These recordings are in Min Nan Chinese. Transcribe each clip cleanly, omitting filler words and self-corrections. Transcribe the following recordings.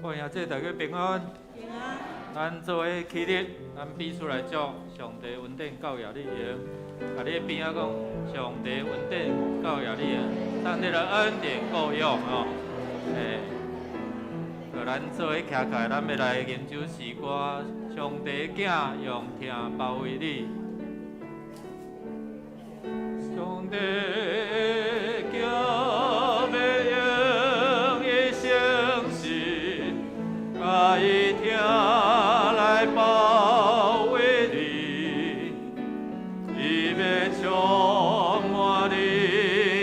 各位兄弟，大家平安。平安。咱做伙起立，咱彼此來祝上帝恩典夠額你用。共你邊仔講，上帝恩典夠額你用，上帝的恩典夠用哦。欸，咱做伙徛起來，咱欲來吟這詩歌，上帝囝用疼包圍你。上帝囝欲用伊誠實，共伊疼來包圍你，伊欲充滿你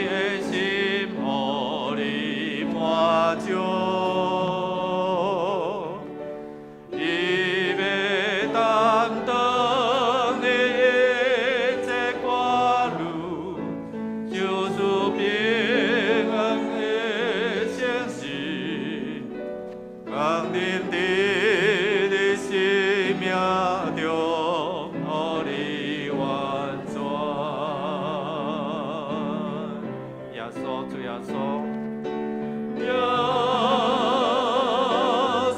的心，予你滿足。伊欲擔當你一切掛慮，就是平安的誠實，降臨佇你生命中，予你完全。耶穌，主耶穌。耶穌，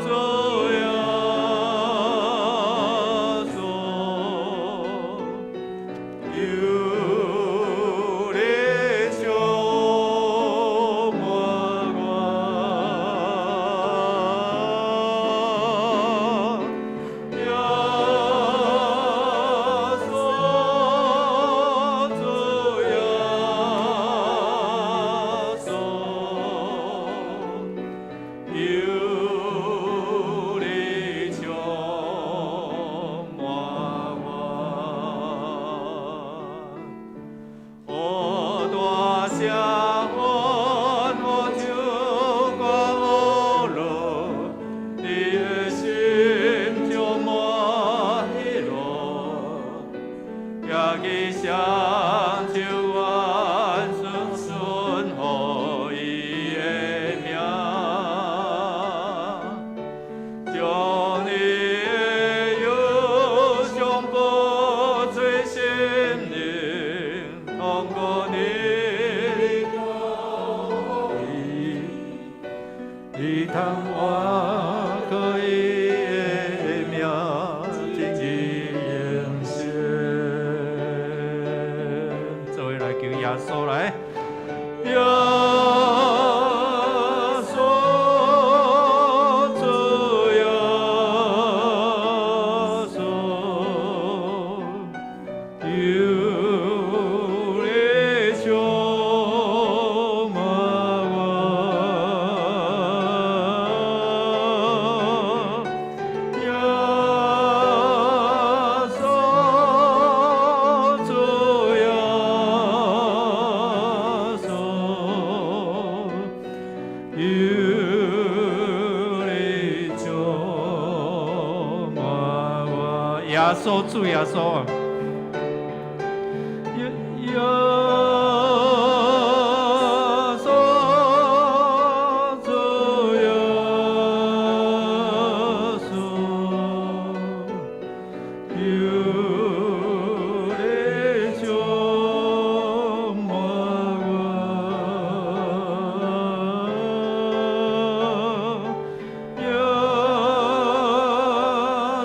主耶穌，求你充滿我。耶穌，主耶穌，求你充滿我。予大聲阮，予唱歌呵樂，你的心充滿喜樂，舉起雙手願順順予伊的名，將你的憂傷寶翠心靈，通過你的交予伊，你通活過伊的名，真義永生。做伙來求耶穌來。耶穌，主耶穌，求你充滿我。耶穌，主耶穌，求你充滿我。耶穌，主耶穌。耶穌，主耶穌，求你充滿我。耶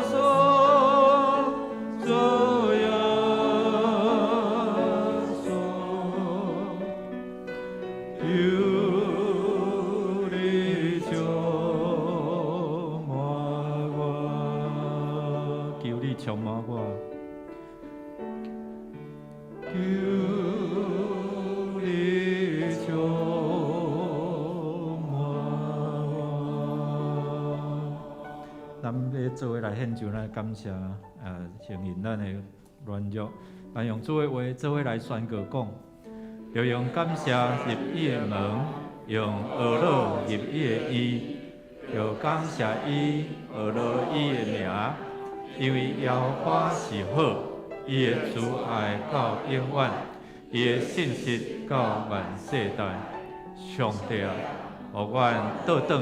穌，主耶穌，求你充滿我，求你充滿我，求你充滿我。咱欲做伙來獻上咱感謝，承認咱的軟弱，咱用主的話做伙來宣告講，著用感謝入伊的門，用呵樂入伊的院，著感謝伊，呵樂伊的名，因為耶和華是好，伊的慈愛到永遠，伊的信實到萬世代。上帝啊，予阮倒轉，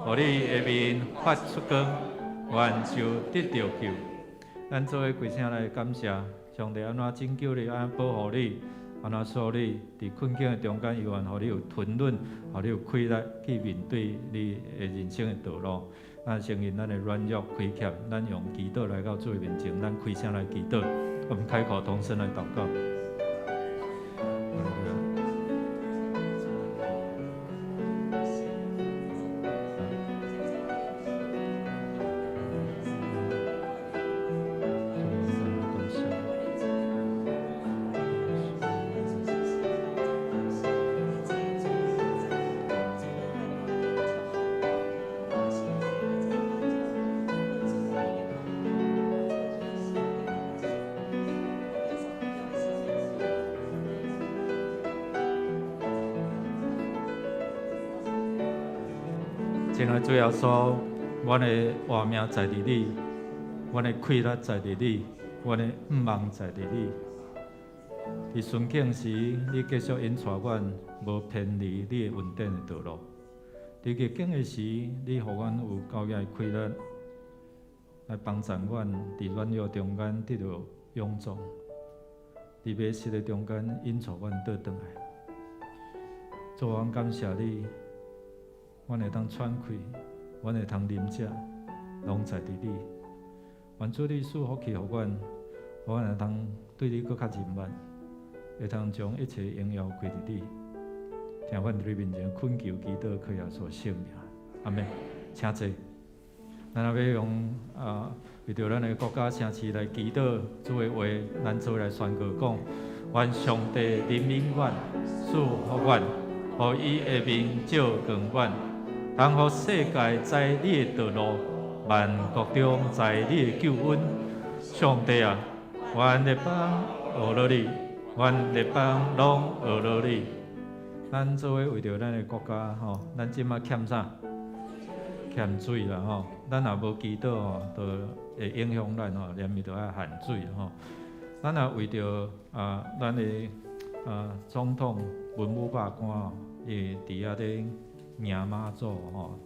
予你的面發出光，阮就得著救。咱做伙規聲來感謝上帝按怎拯救你，按怎保護你，按怎處理？佇困境的中間，猶原予你有吞忍，予你有氣力去面對你的人生的道路。咱承認咱的軟弱虧欠，咱用祈禱來到主的面前，咱開聲來祈禱，我們開口同聲來禱告。親愛主耶穌，阮的活命在佇你，阮的氣力在佇你，阮的向望在佇你。佇順境時，你繼續引帶阮，無偏離你的恩典的道路；佇逆境的時，你予阮有夠額的氣力來幫助阮，佇軟弱中間得到勇壯，佇迷失的中間引帶阮倒轉來。主，阮感謝你。阮會當喘氣，阮會通啉食，攏在佇你。願主你賜福氣予阮，予阮會當對你閣較親密，會當將一切榮耀歸佇你。聽阮佇你面前懇求祈禱，靠耶穌聖名，阿們。請坐。咱若欲用啊，為著咱的國家城市來祈禱，主的話，咱做伙來宣告講：願上帝憐憫阮，賜福阮，予伊的面照光阮。通予世界知你的道路，萬國中知你的救恩。上帝啊，願列邦學了你，願列邦攏學了你。咱做伙為著咱的國家吼，咱這馬欠啥？欠水啦吼。咱若無祈禱吼，就會影響咱吼，連伊都愛限水吼。咱若為著啊，咱的啊總統文武百官吼，伊佇遐咧迎媽祖吼，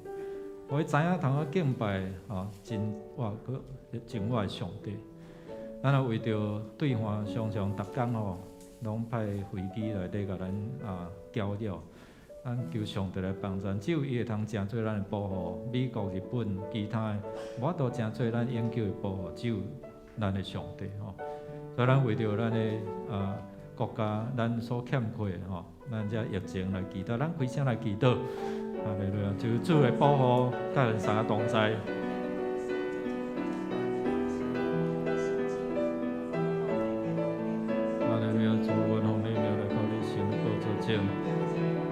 予伊知影通去敬拜吼，真哇，閣真我的上帝。咱若為著對岸常常逐工吼，攏派飛機來咧共咱啊攪擾，咱求上帝來幫助，只有伊會通成做咱的保護。美國、日本、其他的，無法度成做咱永久的保護，只有咱的上帝吼。所以咱為著咱的啊國家，咱所欠缺的吼，咱這疫情來祈禱，咱開聲來祈禱。哈利路亞，求主來保護，佮咱三个同在。哈利路亞，主，阮奉你名來到你聖寶座前，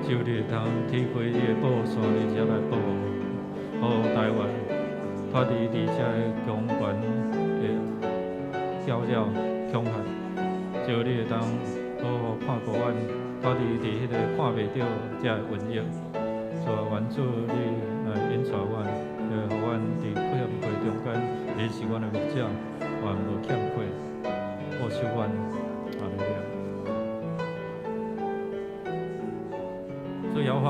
求你會通天開你的寶山，佇遮來保護，保護台灣，脫離佇遮的強權的攪擾、恐嚇，求你會當保護看顧阮，脫離佇彼個看袂著遮的瘟疫。主啊，願主你來引帶阮，來予阮佇困難中間，你是阮的牧者，阮無欠缺，保守阮。哈利路亞。主耶和華，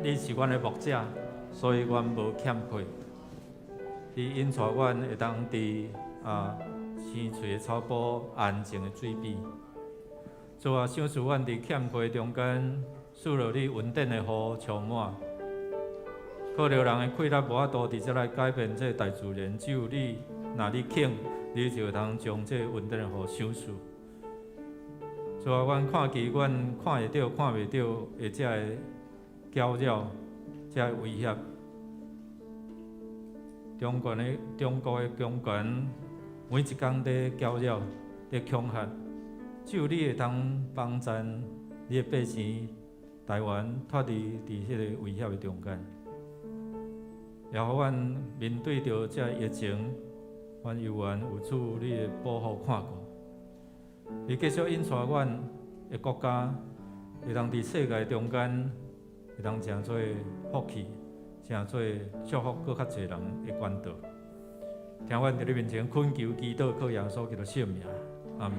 你是阮的牧者，所以阮無欠缺。你引帶阮會當佇啊青翠的草埔、安靜的水邊。主啊，賞賜阮佇欠缺中間，賜落你恩典的雨充滿。靠著人的氣力無法度佇遮來改變這個大自然，只有你，若你肯，你就通將這個恩典的雨賞賜。主啊，阮看見，阮看會著、看袂著的這个攪擾、這个威脅。中國的強權每一工佇攪擾、佇恐嚇，只有你會當幫贊你的百姓台灣脫離佇彼个威脅的中間。也予阮面對著這疫情，阮猶原有主你的保護看顧。你繼續引帶阮的國家，會當佇世界中間，會當成做福氣，成做祝福閣較濟人的管道。聽阮佇你面前懇求祈禱，靠耶穌基督聖名，阿們。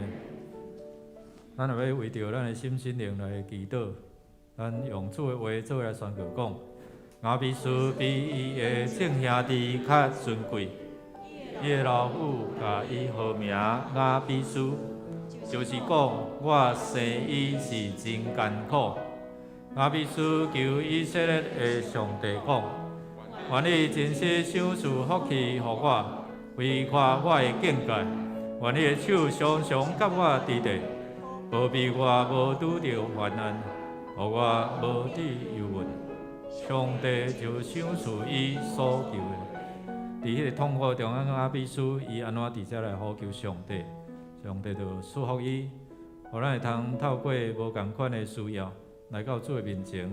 咱若欲為著咱的心身靈來祈禱，咱用主的話做伙來宣告講：雅比斯比伊的眾兄弟較尊貴，伊的老母共伊號名雅比斯，就是講我生伊是真艱苦。雅比斯求以色列的上帝講：願你真實賞賜福氣予我，為誇我的境界。願你的手常常佮我佇咧，保庇我無拄著患難，予我無致憂悶。上帝就賞賜伊所求的。佇彼个痛苦中間，雅比斯伊按怎佇遮來呼求上帝，上帝就賜福伊，予咱會通透過無仝款的需要來到主的面前，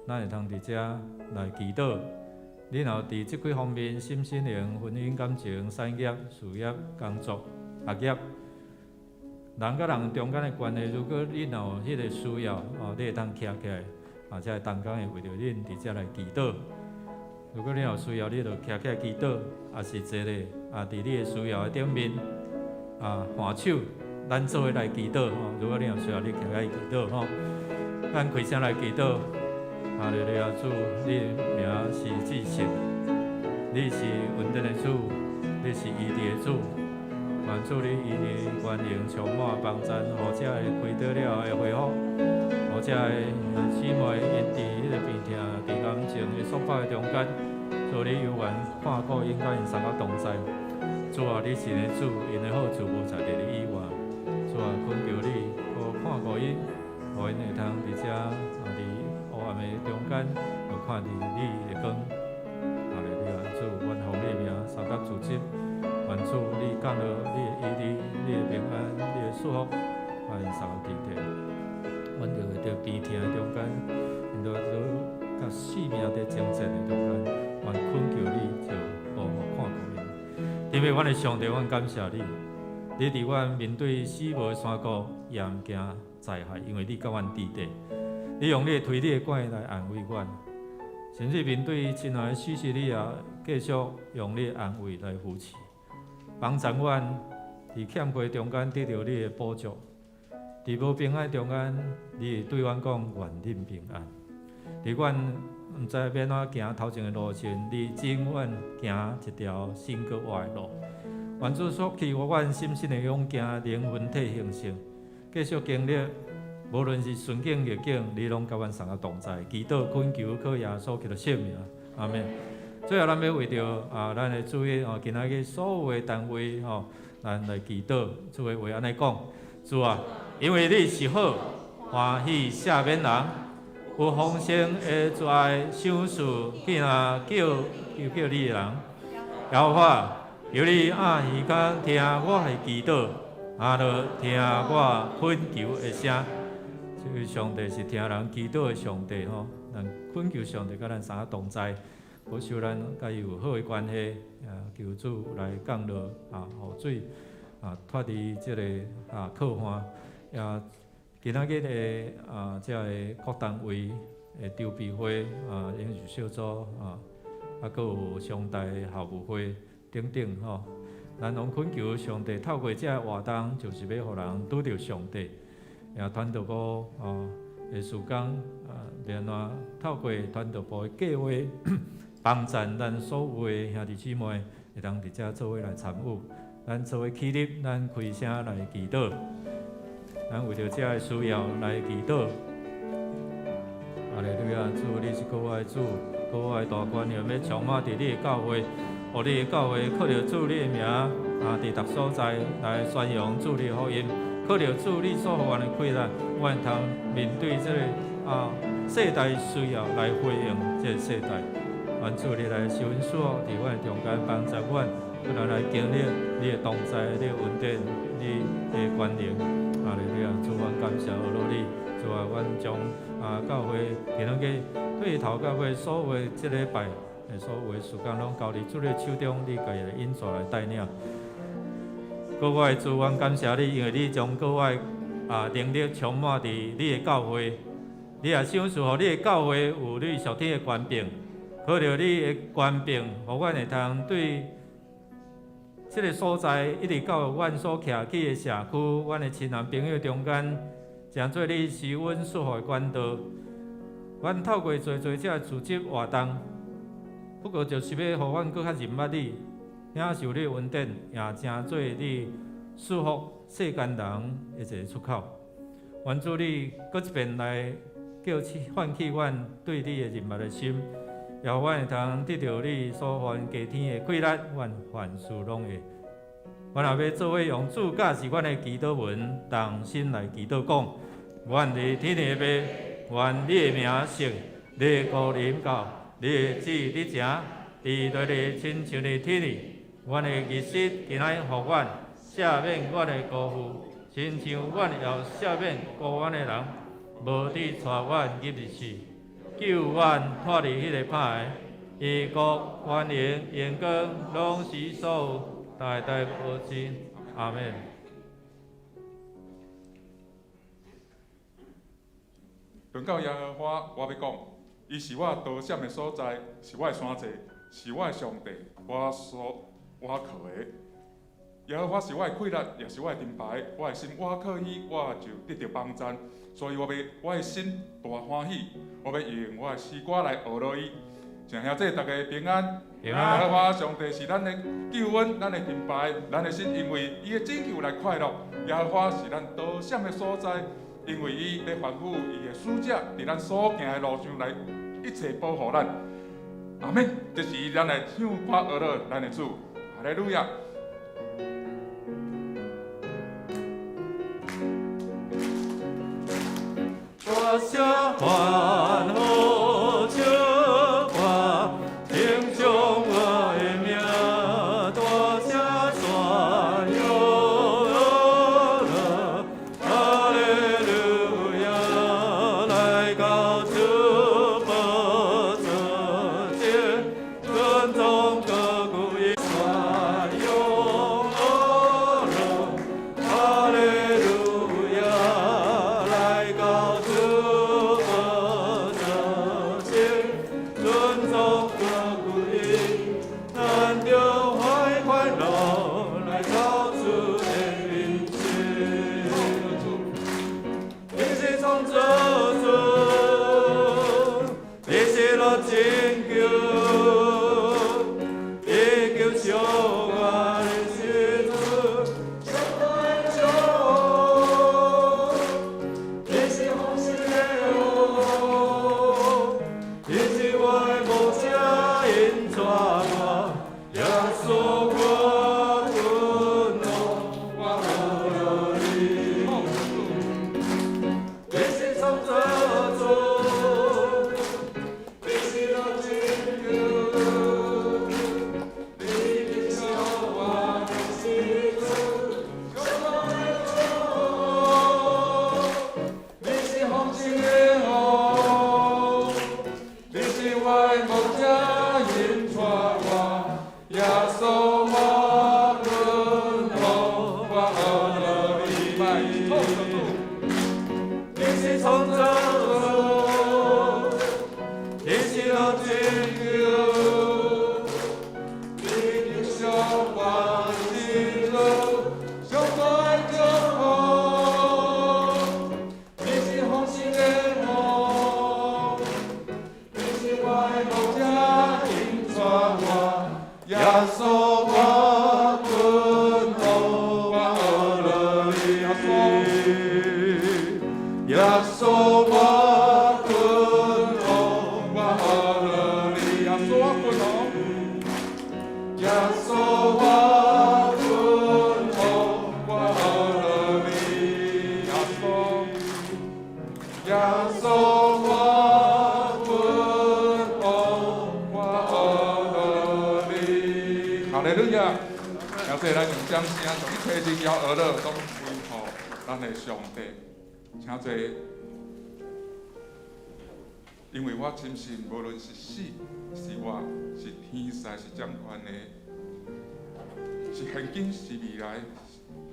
咱會通佇遮來祈禱。你若佇這幾方面，身心靈、婚姻感情、產業、事業、工作、學業，人佮人中間的關係，如果你若有彼個需要，哦，你會當徛起來，啊，遮同工會為著恁佇遮來祈禱。如果你有需要，你就徛起來祈禱，抑是坐咧，啊，佇你的需要的頂面，啊，揮手，咱做伙來祈禱吼。如果你有需要，你徛起來祈禱吼。咱開聲來祈禱，哈利路亞主，你的名是至聖，你是恩典的主，你是醫治的主。願主你醫治權能充滿幫贊，予遮个祈禱了後會恢復，予遮个姊妹𪜶佇彼个病痛、佇感情的束縛的中間，主你猶原看顧𪜶，佮𪜶相佮同在。主啊，你是的主，𪜶的好處無在佇你以外。主啊，懇求你，閣看顧𪜶，予𪜶會通佇遮啊，佇黑暗的中間，就看著你的光。哈利路亞，主，阮奉你名，相佮主職。願主你降落你的醫治、你的平安、你的祝福，佮𪜶相佮佇咧。阮就會佇病痛的中間，𪜶都佮性命佇爭戰的中間，願懇求你就保護看顧𪜶。天父，阮的上帝，阮感謝你，你佇阮面對死無的山谷，也毋驚災害，因為你佮阮佇咧。你用你的推你的拐來安慰阮，甚至面對親愛的死時，你也繼續用你的安慰來扶持，幫助阮佇欠缺中間得著你的補足，佇無平安中間，你會對阮講願恁平安。佇阮毋知欲按怎行頭前的路時，你指引阮行一條新閣活的路。願主賜予阮深深的勇健，靈魂體興盛，繼續經歷，無論是順境逆境，你攏佮阮相佮同在。祈禱懇求靠耶穌基督聖名，阿們。最後，咱欲為著啊，咱的主日哦，今仔日所有的單位吼，咱來祈禱。主的話按呢講，主啊，因為你是好，歡喜赦免人，有豐盛的慈愛賞賜囝仔叫求叫你的人。耶和華，求你掩耳孔聽我的祈禱，阿樂聽我懇求的聲。這位上帝是聽人祈禱的上帝吼，咱懇求上帝佮咱相佮同在，保守咱佮伊有好的關係，啊，求主來降落啊，雨水啊，脫離這个啊渴旱，也今仔日的啊，這个各單位的籌備會啊，研究小組啊，啊，閣有商大校務會等等吼，咱攏懇求上帝透過這个活動，就是欲予人拄著上帝，也傳道部啊的事工啊，欲按怎透過傳道部的計劃，幫助咱所有的兄弟姊妹會當佇遮做伙來參與，咱做伙起立，咱開聲來祈禱，咱為著遮个需要來祈禱。哈利路亞，主，你是閣活的主，閣活的大權能欲充滿佇你的教會，予你的教會靠著主你的名，啊，佇逐所在來宣揚主你的福音，靠著主你所予阮的氣力，阮會通面對這个啊世代需要來回應這個世代。願主你來施恩賜佇阮的中間幫助阮，閣來來經歷你的同在、你的恩典、你的權能。哈利路亞，主，阮感謝阿羅你，主啊，阮將啊教會今仔日對頭到尾所有的這禮拜的所有的時間，攏交佇主的手中，你家己來引導來帶領。閣活的主，阮感謝你，因為你將閣活啊能力充滿佇你的教會，你也賞賜予你的教會有你屬天的權柄，靠著你的權柄，予阮會通對這个所在，一直到阮所徛起的社區，阮的親人朋友中間，成做你施恩祝福的管道。阮透過濟濟這組織活動，不過就是欲予阮閣較認捌你，領受你的恩典，也成做你賜福世間人的一个出口。願主你閣一遍來叫起喚起阮對你的認捌的心，也予阮會通得著你所予阮加添的氣力，阮凡事攏會。阮若欲做伙用主教示阮的祈禱文，同心來祈禱講：阮佇天的父，願你的名聖，你的國臨到，你的旨意行，佇地裡親像佇天裡。阮的日食今仔予阮，赦免阮的辜負，親像阮也赦免辜阮的人，無得帶阮入試，救阮脫離彼個歹的。因國、權能、榮光，攏是所有，代代無盡。阿們。論到耶和華，我欲講，伊是我逃閃的所在，是我的山寨，是我的上帝，我所倚靠的。耶和華是我的氣力，也是我的盾牌，我的心倚靠伊，我就得著幫贊。所以我欲我的心大歡喜，我欲用我的詩歌來呵咾伊。請兄弟大家平安。平安。耶和華上帝是咱的救恩，咱的盾牌，咱的心因為伊的拯救來快樂。耶和華是咱逃閃的所在，因為伊咧吩咐伊的使者，佇咱所行的路上來一切保護咱。阿們。這時咱來唱歌呵咾咱的主，哈利路亞。大聲歡呼唱歌，稱頌我的名，大聲宣揚，哈利路亞，來到主寶座前，尊崇高貴宣揚，哈利路亞，來到主寶座前，尊崇高貴，咱著懷快樂來到主的面前。你是創造主，你是我拯救，你救贖我的是主，上大的救，你是豐盛的王，你是我的牧者，引帶我，耶穌我君王，我呵咾你。你是創造主，你是我拯救，你救贖我的是主，上大的救，你是豐盛的王，你是我的牧者，引帶我，耶穌我君王，我呵咾你。你是創造主，你是我拯救，你救贖我的是主，上大的救，你是豐盛的王，你是我的牧者，引帶我，耶穌我君王，我呵咾你。耶穌我君王，我呵咾你，耶穌我君王，耶穌我君王，我呵咾你，耶穌，耶穌我君王，我呵咾你。哈利路亞！兄弟，咱用掌聲，將一切榮耀呵咾攏歸予咱的上帝。請坐。因為我深信，無論是死是活，是天使是掌權的，是現今是未來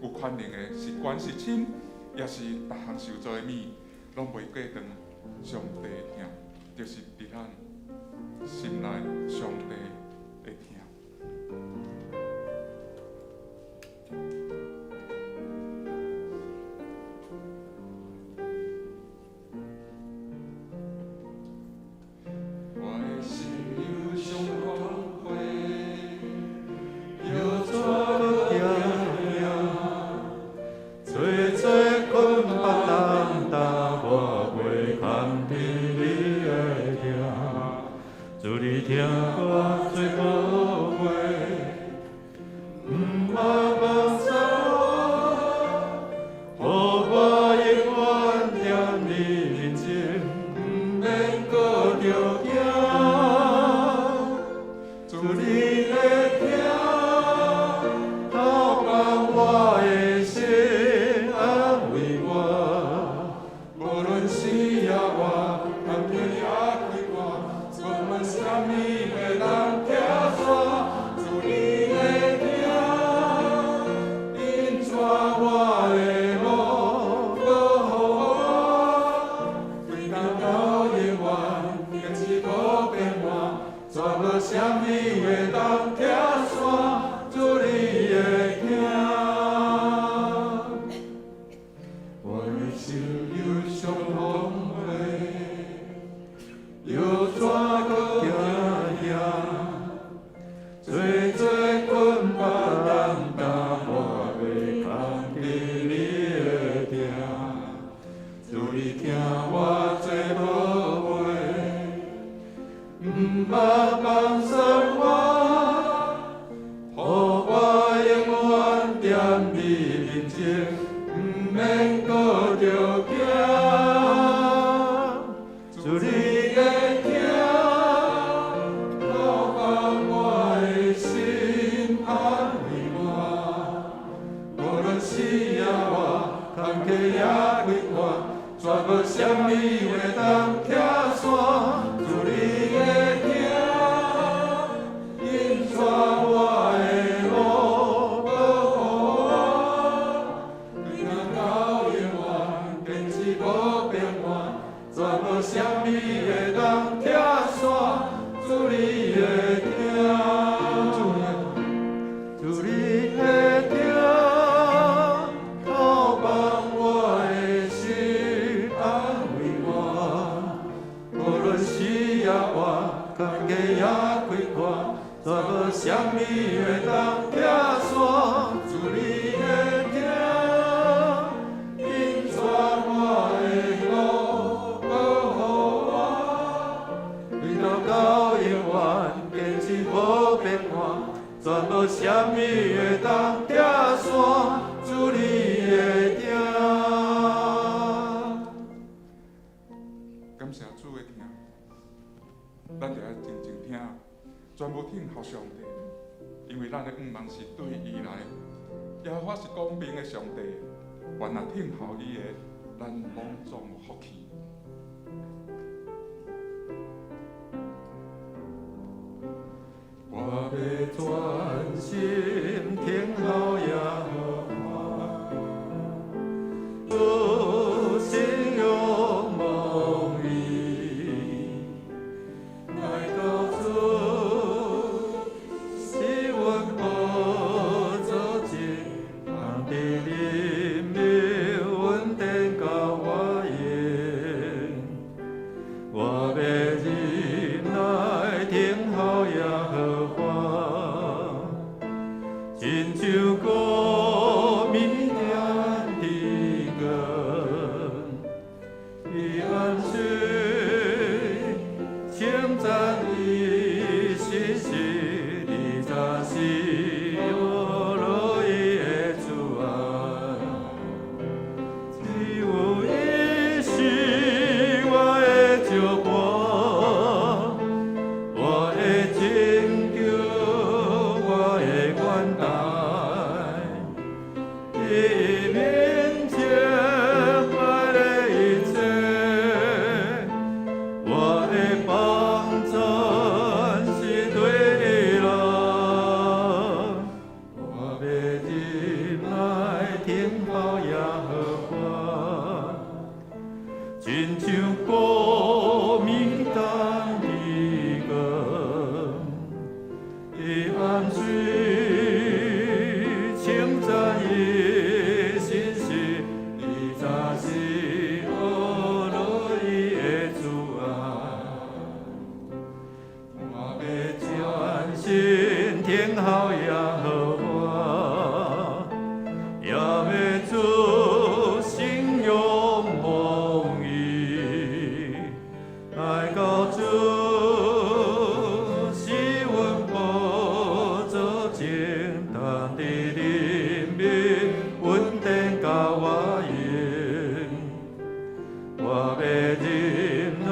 有權能的，是懸是深，抑是逐項受造的物，攏袂過斷上帝的疼，就是佇咱心內上帝的疼。我的心有上寶貴，搖轉行，疼我做寶貝，毋捌放捨我，予我永遠踮你面前，毋免閣著驚。主你的疼，透放我的心，安慰我。無論死抑活，工課抑快活，無論啥物會當拆散，主你的疼，引帶我的路，保護我，規工到永遠，堅持無變換，絕無啥物會當拆散，主你的疼。我的心憂傷痛悔，欲怎閣行遐？濟濟捆綁重擔，我欲扛著你的疼。主你疼我做寶貝，毋捌放捨我，予我永遠踮你面前，毋免閣著驚。主你的疼，透放我的心，安慰我。無論死抑活，工課抑快活，絕無啥物會當拆散。主你的疼，引帶我的路，保護我，規工到永遠，堅持無變換，絕無啥物會當拆散。主你的疼，主你的疼，透放我的心，安慰我。無論死抑活，工課抑快活，絕無啥物會當拆散。主你的疼，引帶我的路，保護我，直到到永遠，堅持無變換，絕無啥物會當拆散。主你的疼。感謝主的疼，咱著愛靜靜聽，全無聽候上帝，因為咱的向望是對伊來。耶和華是公平的上帝，凡若聽候伊的，咱攏總有福氣。我欲專心聽候耶和華，主信仰望伊，來到主是阮寶座前，通佇裡面穩定甲我用。我欲忍耐聽候耶和華，親像膏米奠地根，伊按時稱讚伊信實，你才是我樂意的主啊！只有伊是我的石磐，我的拯救，我的懸台，伊面前擺的一切，我的幫贊是對伊來。我欲忍耐聽候耶和華，親像膏米擔地根，伊按時稱讚伊信實，伊才是我樂意的主啊！我欲專心聽候耶和華，也欲主信仰望伊。我欲忍耐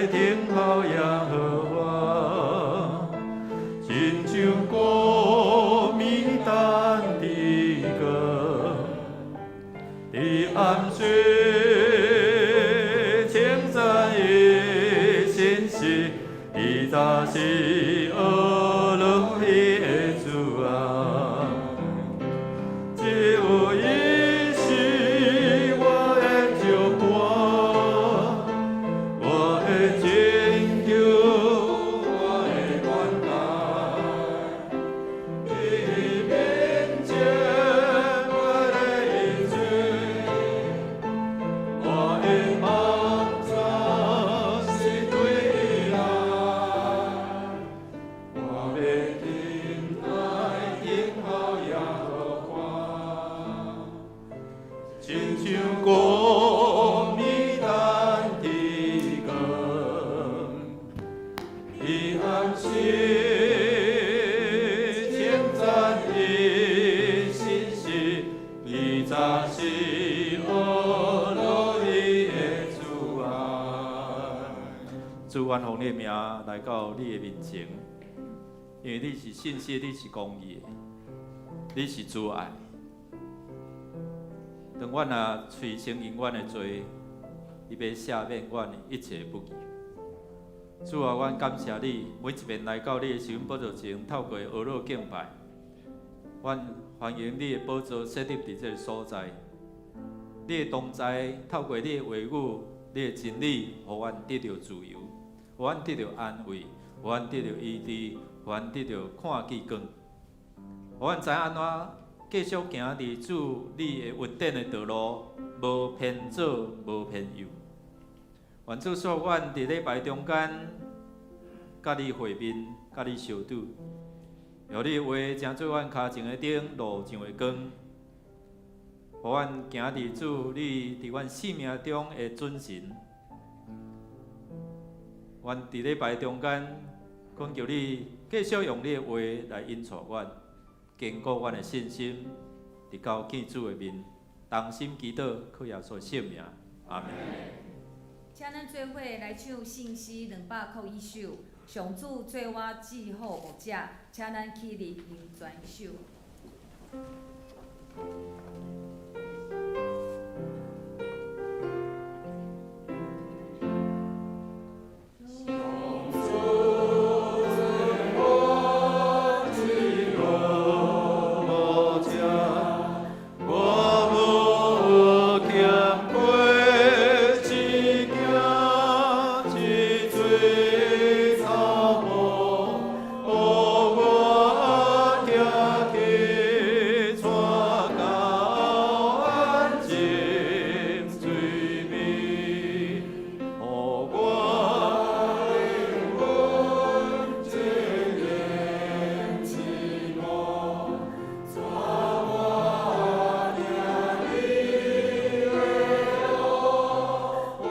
等候耶和華，親像高米等日光，佇暗時稱讚伊信實，伊早時學落伊的主啊，只有伊是我的石磐，我的拯救，我的懸崖，伊面前我的罪，我的幫助是對伊來，我欲忍耐等候耶和華，親像高米等日光，佇暗時稱讚伊信實，伊早時學落伊的主啊。主，阮奉你的名來到你的面前，因為你是信實，你是公義的，你是慈愛。當阮若喙承認阮的罪，你欲赦免阮的一切不義。主啊，阮感謝你，每一遍來到你的施恩寶座前，透過哀樂敬拜，阮歡迎你的寶座設立佇這个所在。你的同在，透過你的話語、你的真理，予阮得著自由，予阮得著安慰，予阮得著醫治，予阮得著看見光，予阮知影按怎繼續行佇主你的恩典的道路，無偏左，無偏右。願主賜福阮佇禮拜中間，佮你會面，佮你相拄，予你的話成做阮跤前的燈，路上的光，予阮行佇主你佇阮生命中的準繩。阮佇禮拜中間，懇求你繼續用你的話來引帶阮，堅固阮的信心，直到見主的面，同心祈禱，靠耶穌聖名，阿門。請咱做伙來唱聖詩201首，上主做我至好牧者，請咱起立用全首。我無欠過一行一水草坡，予我行去帶到安靜水邊，予我靈魂靜寂寞，帶我行你的路，我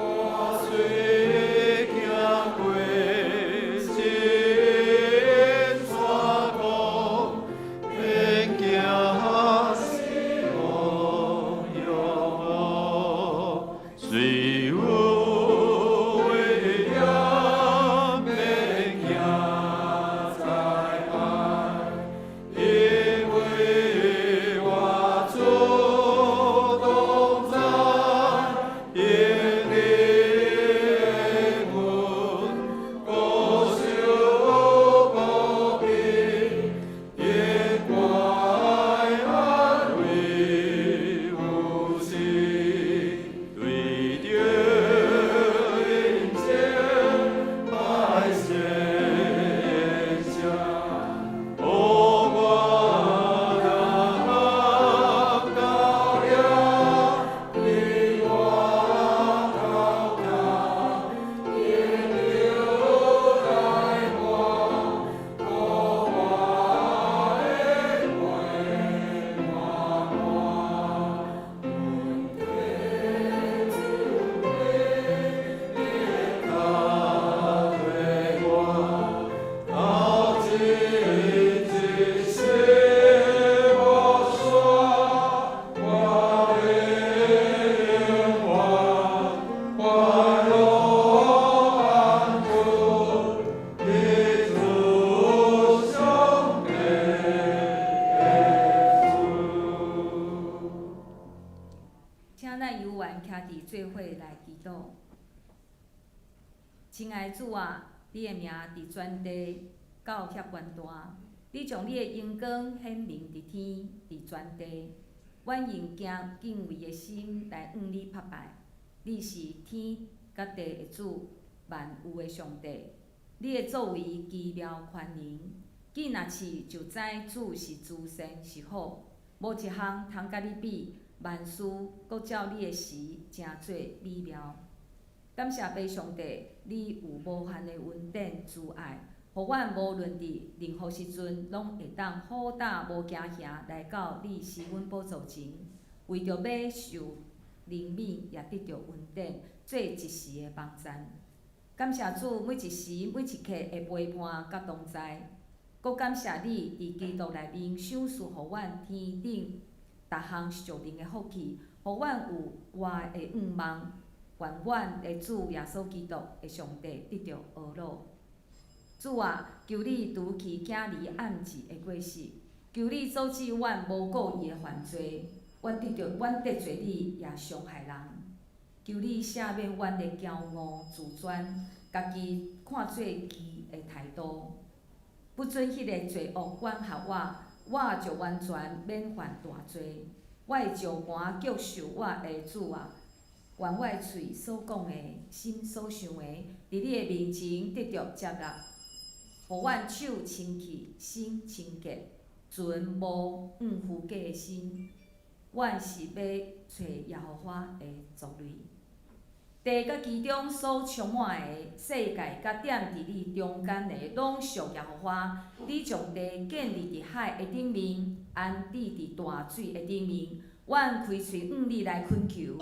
雖行過深山谷，免驚死亡幽雖有危險，免驚災害，因為我主同在，因你的恩，高守保庇，引拐安慰有時，對著做伙來祈禱。親愛的主啊，你的名佇全地到遐懸大，你將你的榮光顯明佇天，佇全地。阮用驚敬畏的心來向你拍拜。你是天佮地的主，萬有的上帝。你的作為奇妙寬仁，見若試就知主是慈善是好，無一項通佮你比，萬事閣照你的時成做美妙。感謝父上帝，你有無限的恩典慈愛，予阮無論佇任何時陣，攏會當好膽無驚嚇來到你施恩寶座前，為著欲受憐憫，也得著恩典，做一時的幫贊。感謝主每一時每一刻的陪伴佮同在，閣感謝你佇基督內面賞賜予阮天頂逐項屬靈的福氣，予阮有活的願望。願阮的主耶穌基督的上帝得著呵咾。主啊，求你除去囝兒暗示的過失，求你阻止阮無故意的犯罪，阮得著阮得罪你，也傷害人。求你赦免阮的驕傲自尊，家己看做義的態度，不准彼个罪惡管轄我，我就完全免犯大罪。我的石盤腳受我的主啊，願我的喙所講的，心所想的，佇你的面前得著接納，予阮手清氣，心清潔，存無毋虛假的心。阮是欲揣耶和華的族類。地佮其中所充滿的，世界佮踮佇你中間的，攏屬耶和華。你將地建立佇海的頂面，安置佇大水的頂面。阮開喙向你來懇求，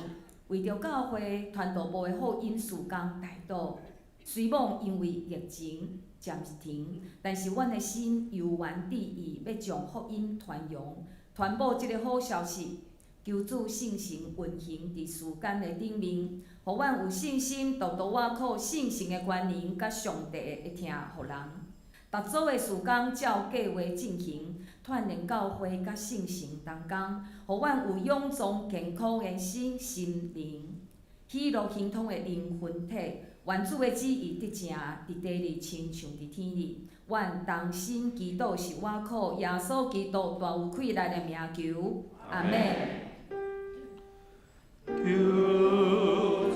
為著教會傳道部的福音事工代禱。雖罔因為疫情暫停，但是阮的心猶原致意欲將福音傳揚、傳播這个好消息。求主聖神運行佇世間的頂面，予阮有信心，獨獨倚靠聖神的權能，佮上帝的疼予人。逐組的事工照計劃進行，鍛鍊教會佮聖神同工，予阮有勇壯健康的身心靈，喜樂亨通的靈魂體。願主的旨意得成佇地裡，親像佇天裡。阮同心祈禱是倚靠耶穌基督大有氣力的名求，阿們。求主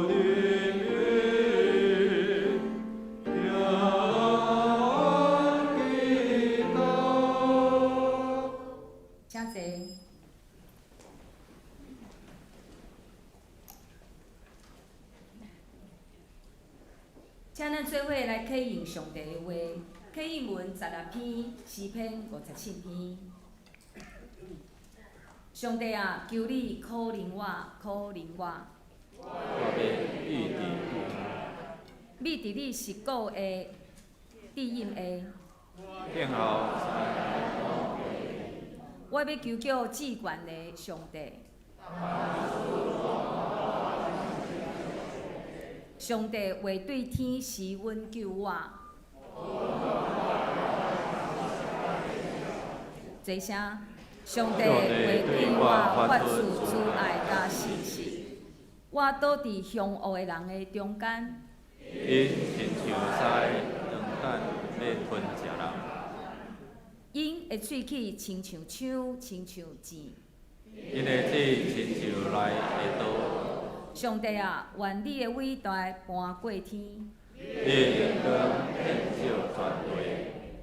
憐憫，聽阮祈禱。請坐。請咱做伙來啟用上帝的話，啟應文十六篇，詩篇五十七篇。上帝啊，求你可憐我，可憐我。我欲秘佇秘佇你實古的指引下。等候我欲求叫至懸的上帝。上帝話對天施恩救我。齊聲，上帝話對我發出慈愛佮信實，我倒佇兇惡的人的中間。𪜶親像獅當等欲吞食人。𪜶的喙齒親像槍，親像箭。𪜶的舌親像利的刀。上帝啊，願你的偉大搬過天。你的榮光遍照全地。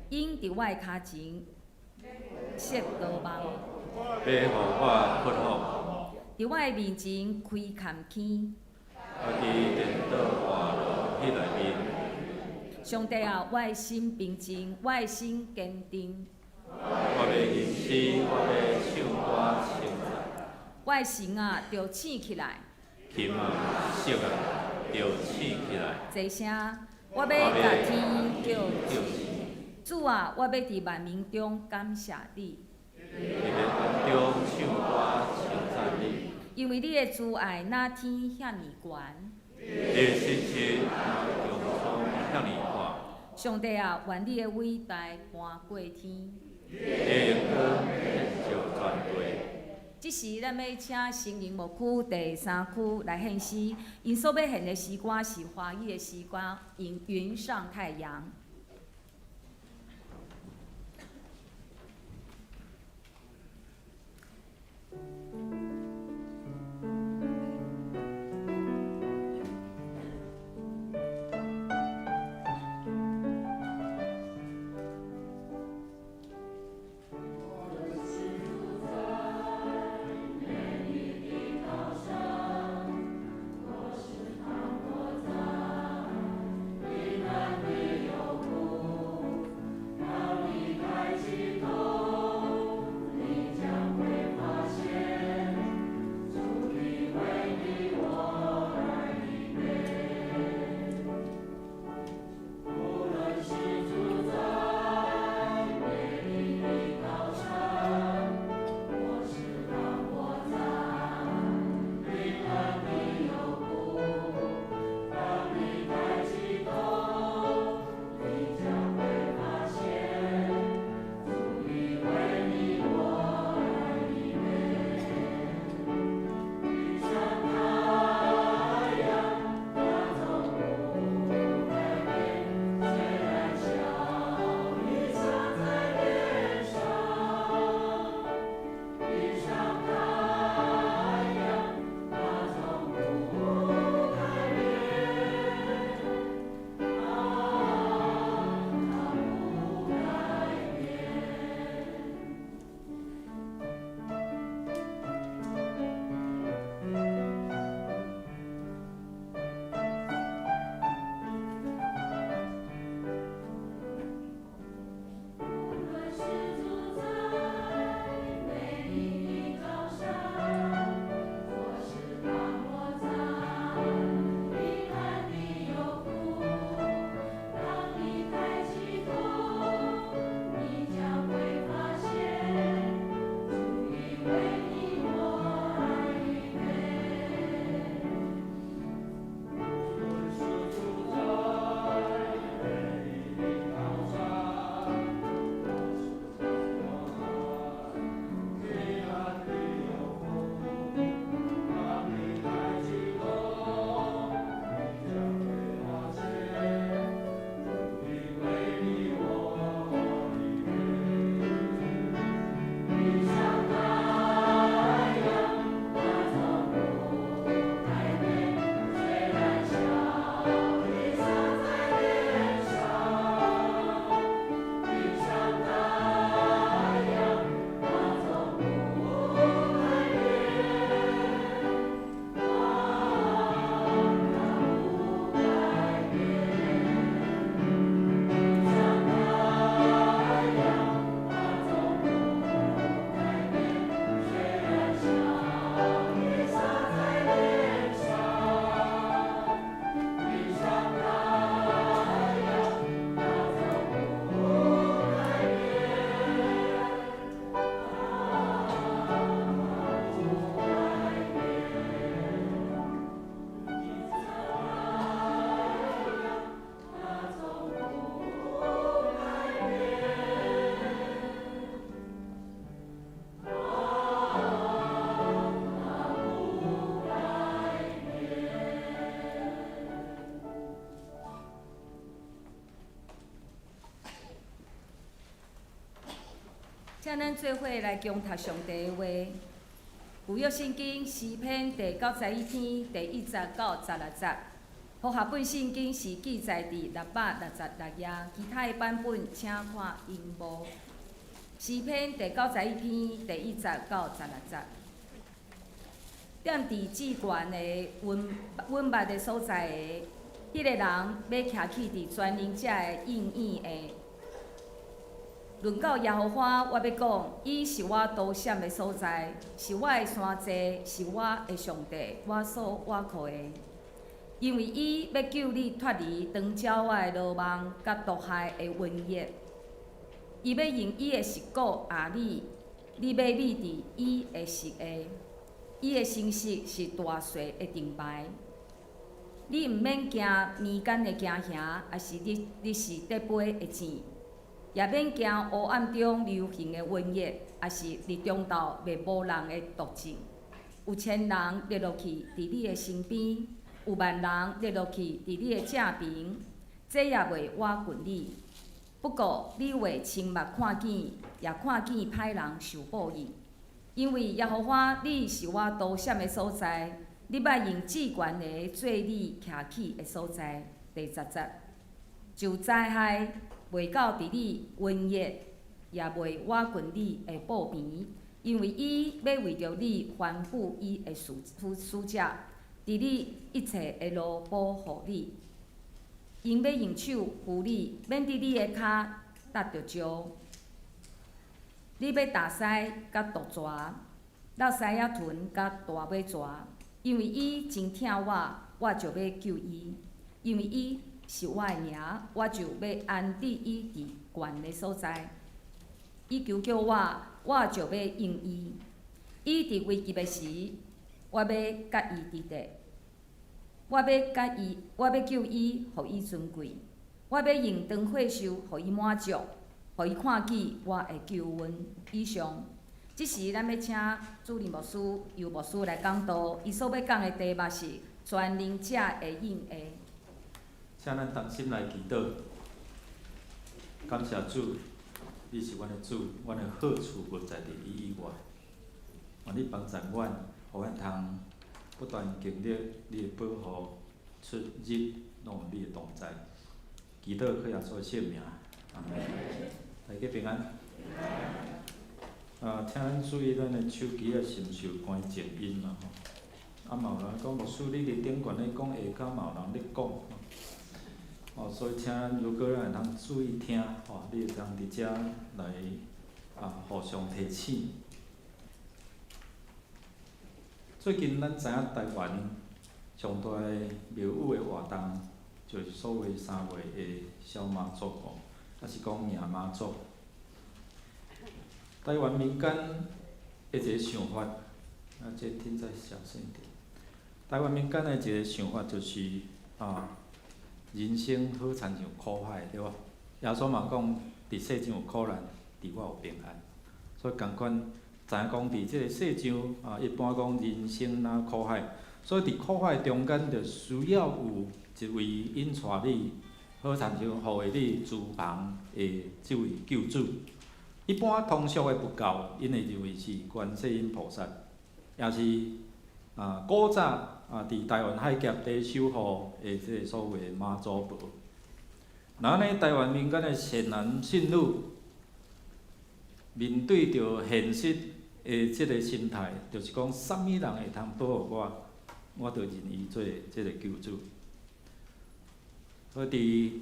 𪜶佇我的跤前設羅網，欲予我屈服。佇我的面前開崁坑。家己顛倒跌落彼內面。上帝啊，我的心平靜，我的心堅定。我欲吟詩，我欲唱歌稱讚。我的神啊，著醒起來。琴啊，瑟啊，著醒起來。齊聲，我欲共天叫主啊，我欲佇萬民中感謝你。佇萬民中唱歌稱讚你。因為你的慈愛若天遐爾懸。你的信實若穹蒼遐爾闊。上帝啊，願你的偉大搬過天。你的榮光遍照全地。這這時，咱欲請新營牧區第三區來獻詩，𪜶所欲獻的詩歌是華語的詩歌《雲雲上太陽》。請咱做伙來恭讀上帝的話，舊約聖經詩篇第91篇第1節到16節，和合本聖經是記載佇666頁，其他的版本請看螢幕。詩篇第91篇第1節到16節，踮佇至懸的隱隱密的所在的，彼個人欲徛起佇全能者的蔭影下。論到耶和華，我欲講，伊是我躲閃的所在，是我的山寨，是我的上帝，我所倚靠的。因為伊欲救你脫離長鳥仔的羅網，佮毒害的瘟疫。伊欲用伊的翼股壓你，你欲覕佇伊的翼下。伊的誠實是大水的盾牌。你毋免驚眠間的驚嚇，抑是日日時得飛的箭。也免驚黑暗中流行的瘟疫，抑是日中晝滅無人的毒症。有千人跌落去佇你的身邊，有萬人跌落去佇你的正邊，這也袂倚近你。不過你會親目看見，也看見歹人受報應。因為耶和華你是我躲閃的所在，你欲用至懸的做你徛起的所在。第十節，就災害袂到佇你瘟疫，也袂倚近你的布棚，因為伊欲為著你吩咐伊的使使者，佇你一切的路保護你。𪜶欲用手扶你，免得你的跤踏著石。你欲踏獅佮毒蛇，落獅仔豚佮大尾蛇，因為伊真疼我，我就欲救伊；因為伊是我的名，我就欲安置伊佇懸的所在。伊求叫我，我就欲應伊。伊佇危急的時，我欲佮伊佇咧。我欲佮伊，我欲救伊，予伊尊貴。我欲用長歲壽，予伊滿足，予伊看見我的救恩。以上，這時咱欲請主任牧師、尤牧師來講道。伊所欲講的題目是全能者的應下。請咱同心來祈禱，感謝主，你是阮的主，阮的好處無在佇你以外。願你幫助阮，予阮通不斷經歷你的保護，出入攏有你的同在。祈禱靠耶穌的聖名，阿門。大家平安。啊，請咱注意咱的手機啊，是毋是有關靜音啊？吼，啊，嘛有人講牧師，你佇頂懸咧講，下跤嘛有人咧講。哦，所以請咱如果咱會通注意聽，吼，你會通佇遮來啊互相提醒。最近咱知影台灣上大的廟宇的活動，就是所謂三月的痟媽祖哦，抑是講迎媽祖。台灣民間的一個想法，啊，這聽再小聲一點。台灣民間的一個想法就是啊，人生好親像苦海，對無？耶穌嘛講，佇世上有苦難，佇我有平安。所以仝款知影講，佇這個世上啊，一般講人生若苦海，所以佇苦海中間，就需要有一位引帶你，好親像護衛你諸旁的這位救主。一般通俗的佛教，𪜶會認為是觀世音菩薩，也是啊古早啊佇台灣海峽佇守護的這個所謂媽祖婆。那按呢，台灣民間的善男信女，面對著現實的這個心態，就是講，啥物人會通保護我，我就認伊做這個救主。所以佇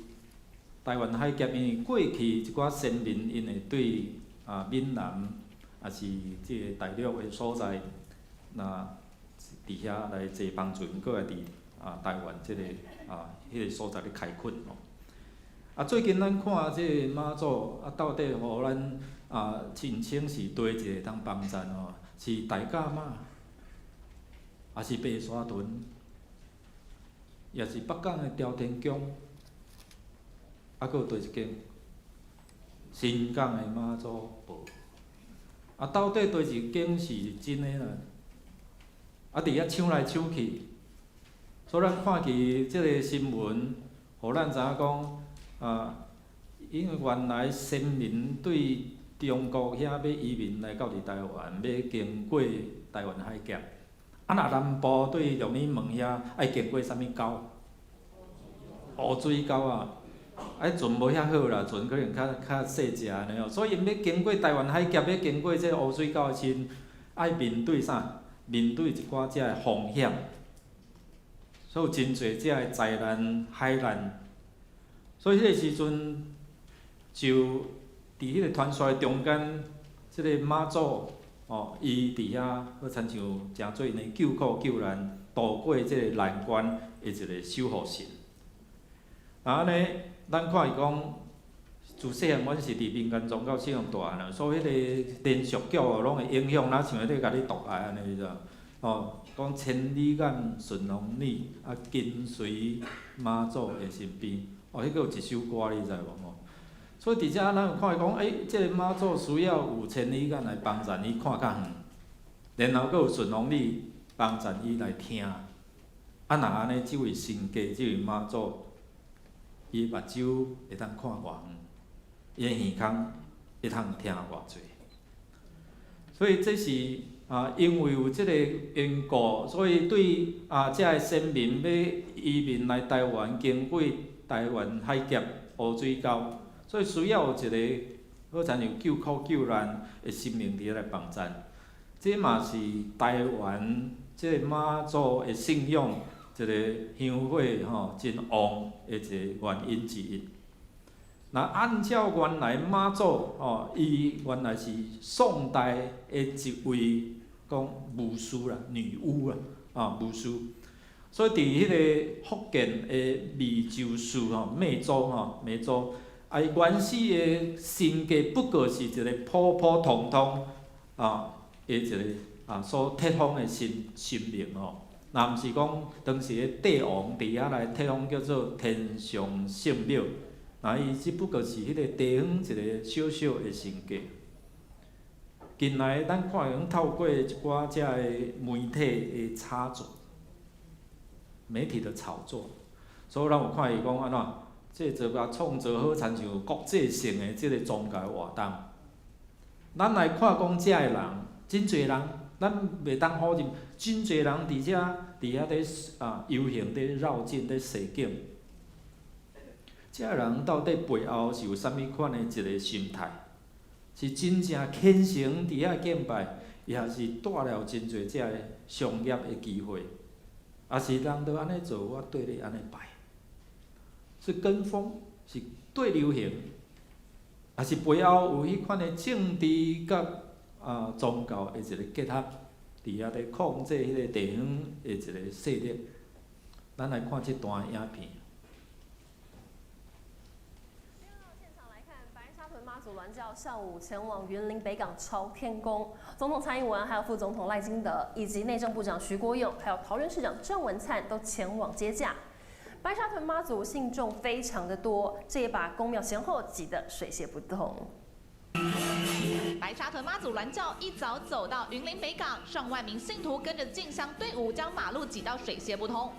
台灣海峽，因為過去一寡先民，𪜶會對啊閩南，抑是這個大陸的所在，若佇遐來坐帆船過來佇啊台灣這個啊彼個所在咧開墾吼。啊，最近咱看這個媽祖啊，到底予咱啊親稱是佗一個會當幫贊吼？是大甲媽，抑是白沙屯，抑是北港的朝天宮？啊，閣有佗一間新港的媽祖婆，啊，到底佗一間是真的啦？啊，佇遐搶來搶去，所以咱看見這個新聞，予咱知影講，啊，因為原來先民對中國遐欲移民來到佇台灣，欲經過台灣海峽，啊，若南部對龍隱門遐愛經過啥物溝？烏水溝啊！啊，船無遐好啦，船可能較較細隻按呢哦，所以𪜶欲經過台灣海峽，欲經過這個烏水溝的時陣，愛面對啥？面對一寡這个風險，所以有真濟這个災難、海難。所以彼個時陣，就佇彼個傳說中間，這個媽祖哦，伊佇遐好親像誠做𪜶的救苦救難、渡過這個難關的一個守護神。啊，按呢，咱看伊講，自細漢阮是佇民間宗教信仰大漢啊，所以彼個連續劇哦，攏會影響，若像咧共你讀來按呢，你知無？哦，講千里眼、順風耳，啊跟隨媽祖的身邊，哦，彼閣有一首歌你知無？吼，所以佇遮咱有看伊講，這个媽祖需要有千里眼來幫贊伊看較遠，然後閣有順風耳幫贊伊來聽。啊，若按呢，這位神家，這位媽祖，伊目睭會當看偌遠，伊的耳孔會通聽偌濟。所以這是啊，因為有這个緣故，所以對啊，遮个先民欲移民來台灣，經過台灣海峽烏水溝，所以需要有一个好親像救苦救難的神明佇遐來幫贊。這嘛是台灣這个媽祖的信仰一個香火吼真旺的一个原因之一。若按照原來媽祖吼，伊原來是宋代的一位講巫師啦、女巫啦，啊巫師。所以佇彼个福建的湄洲市吼，湄洲吼，湄洲，啊伊原始的神格不過是一个普普通通啊的一個啊所冊封的神神明吼。若毋是講當時的帝王佇遐來冊封叫做天上聖廟，那伊只不過是彼个地方一个小小的神格。近來咱看會用透過一寡遮个媒體的炒作，媒體的炒作，所以咱有看伊講按怎，這做共創造好親像國際性的這个宗教活動。咱來看講遮个人，真濟人，咱袂當否認，真濟人佇遮佇遐咧啊遊行、咧繞境、咧踅景。遮个人到底背後是有啥物款的一个心態？是真正虔誠佇遐敬拜，抑是帶來真濟遮个商業的機會？抑是人都按呢做，我綴咧按呢拜，是跟風，是綴流行，抑是背後有彼款的政治佮啊宗教的一个結合，佇遐咧控制彼个地方的一個勢力。咱來看這段影片。媽祖鑾轎上午前往雲林北港朝天宮，總統蔡英文、還有副總統賴清德以及內政部長徐國勇，還有桃園市長鄭文燦都前往接駕。白沙屯媽祖信眾非常的多，這也把宮廟前後擠得水泄不通。白沙屯媽祖鑾轎一早走到雲林北港，上萬名信徒跟着進香隊伍，將馬路擠到水泄不通。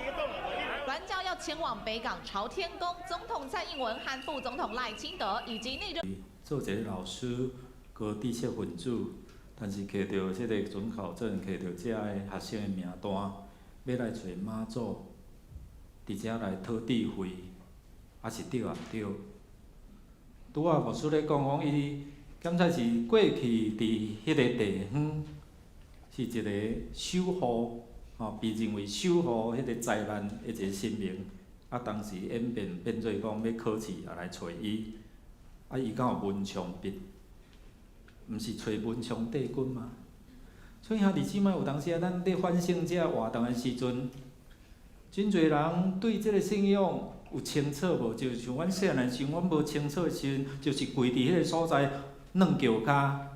鑾轎要前往北港朝天宮，總統蔡英文和副總統賴清德以及內政做一个老師，高知識分子，但是摕著這个准考證，摕著遮个學生的名單，欲來揣媽祖，佇遮來討智慧，抑是對抑毋對？拄仔牧師咧講講，伊敢才是過去佇彼个地方是一个守護，吼，被認為守護彼个災難的一个神明，啊，當時演變變做講欲考試也來揣伊。啊！伊敢有文昌筆？毋是揣文昌帝君嗎？所以兄弟姊妹，有當時啊，咱咧反省這活動的時陣，真濟人對這个信仰有清楚無？就像阮細漢時，阮無清楚的時陣，就是跪佇彼个所在，軟轎跤，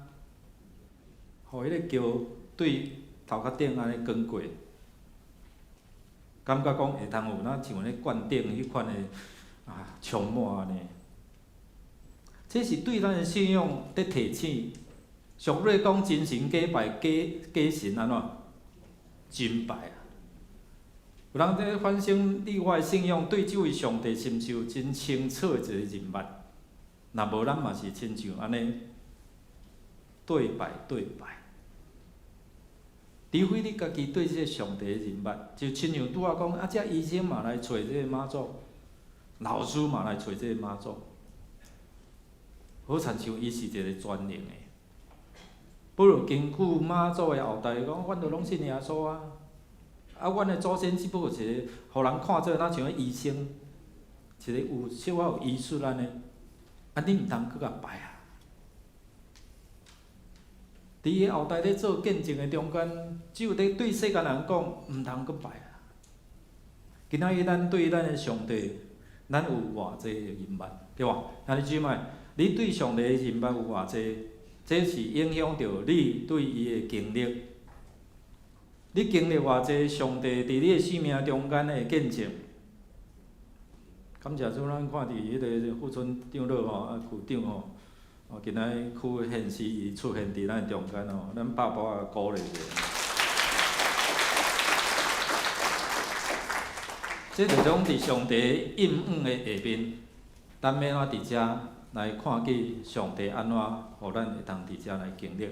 予彼个轎對頭殼頂按呢扛過，感覺講會通有若像咧灌頂彼款的啊充滿按呢。這是對咱的信仰佇提醒。俗語講真神假拜，假假神按怎？真拜啊！有人佇反省你我的信仰，對這位上帝是毋是有真清楚的一個認捌？若無，咱嘛是親像按呢綴拜綴拜。除非你家己對這个上帝的認捌，就親像拄仔講，啊，這醫生嘛來揣這个媽祖，老師嘛來揣這个媽祖。好親像伊是一个全能的，保羅根據媽祖的後代講，阮都攏信耶穌啊，啊，阮的祖先只不過是一个，予人看做若像个醫生，一個有小可有醫術按呢，啊，你毋通閣共拜啊！佇伊後代咧做見證的中間，只有咧對世間人講，毋通閣拜啊！今仔日咱對咱的上帝，咱有偌濟的認捌，對無？兄弟姊妹。你對上帝的認捌有偌濟？這是影響著你對伊的經歷。你經歷偌濟上帝佇你的生命中間的見證，感謝主，咱看佇彼个富春長老吼，啊區長吼，哦，今仔日區現時伊出現佇咱中間吼，咱拍鼓仔鼓勵者。這就種佇上帝應允的下面，咱欲按怎佇遮來看見上帝按怎予咱會當佇遮來經歷。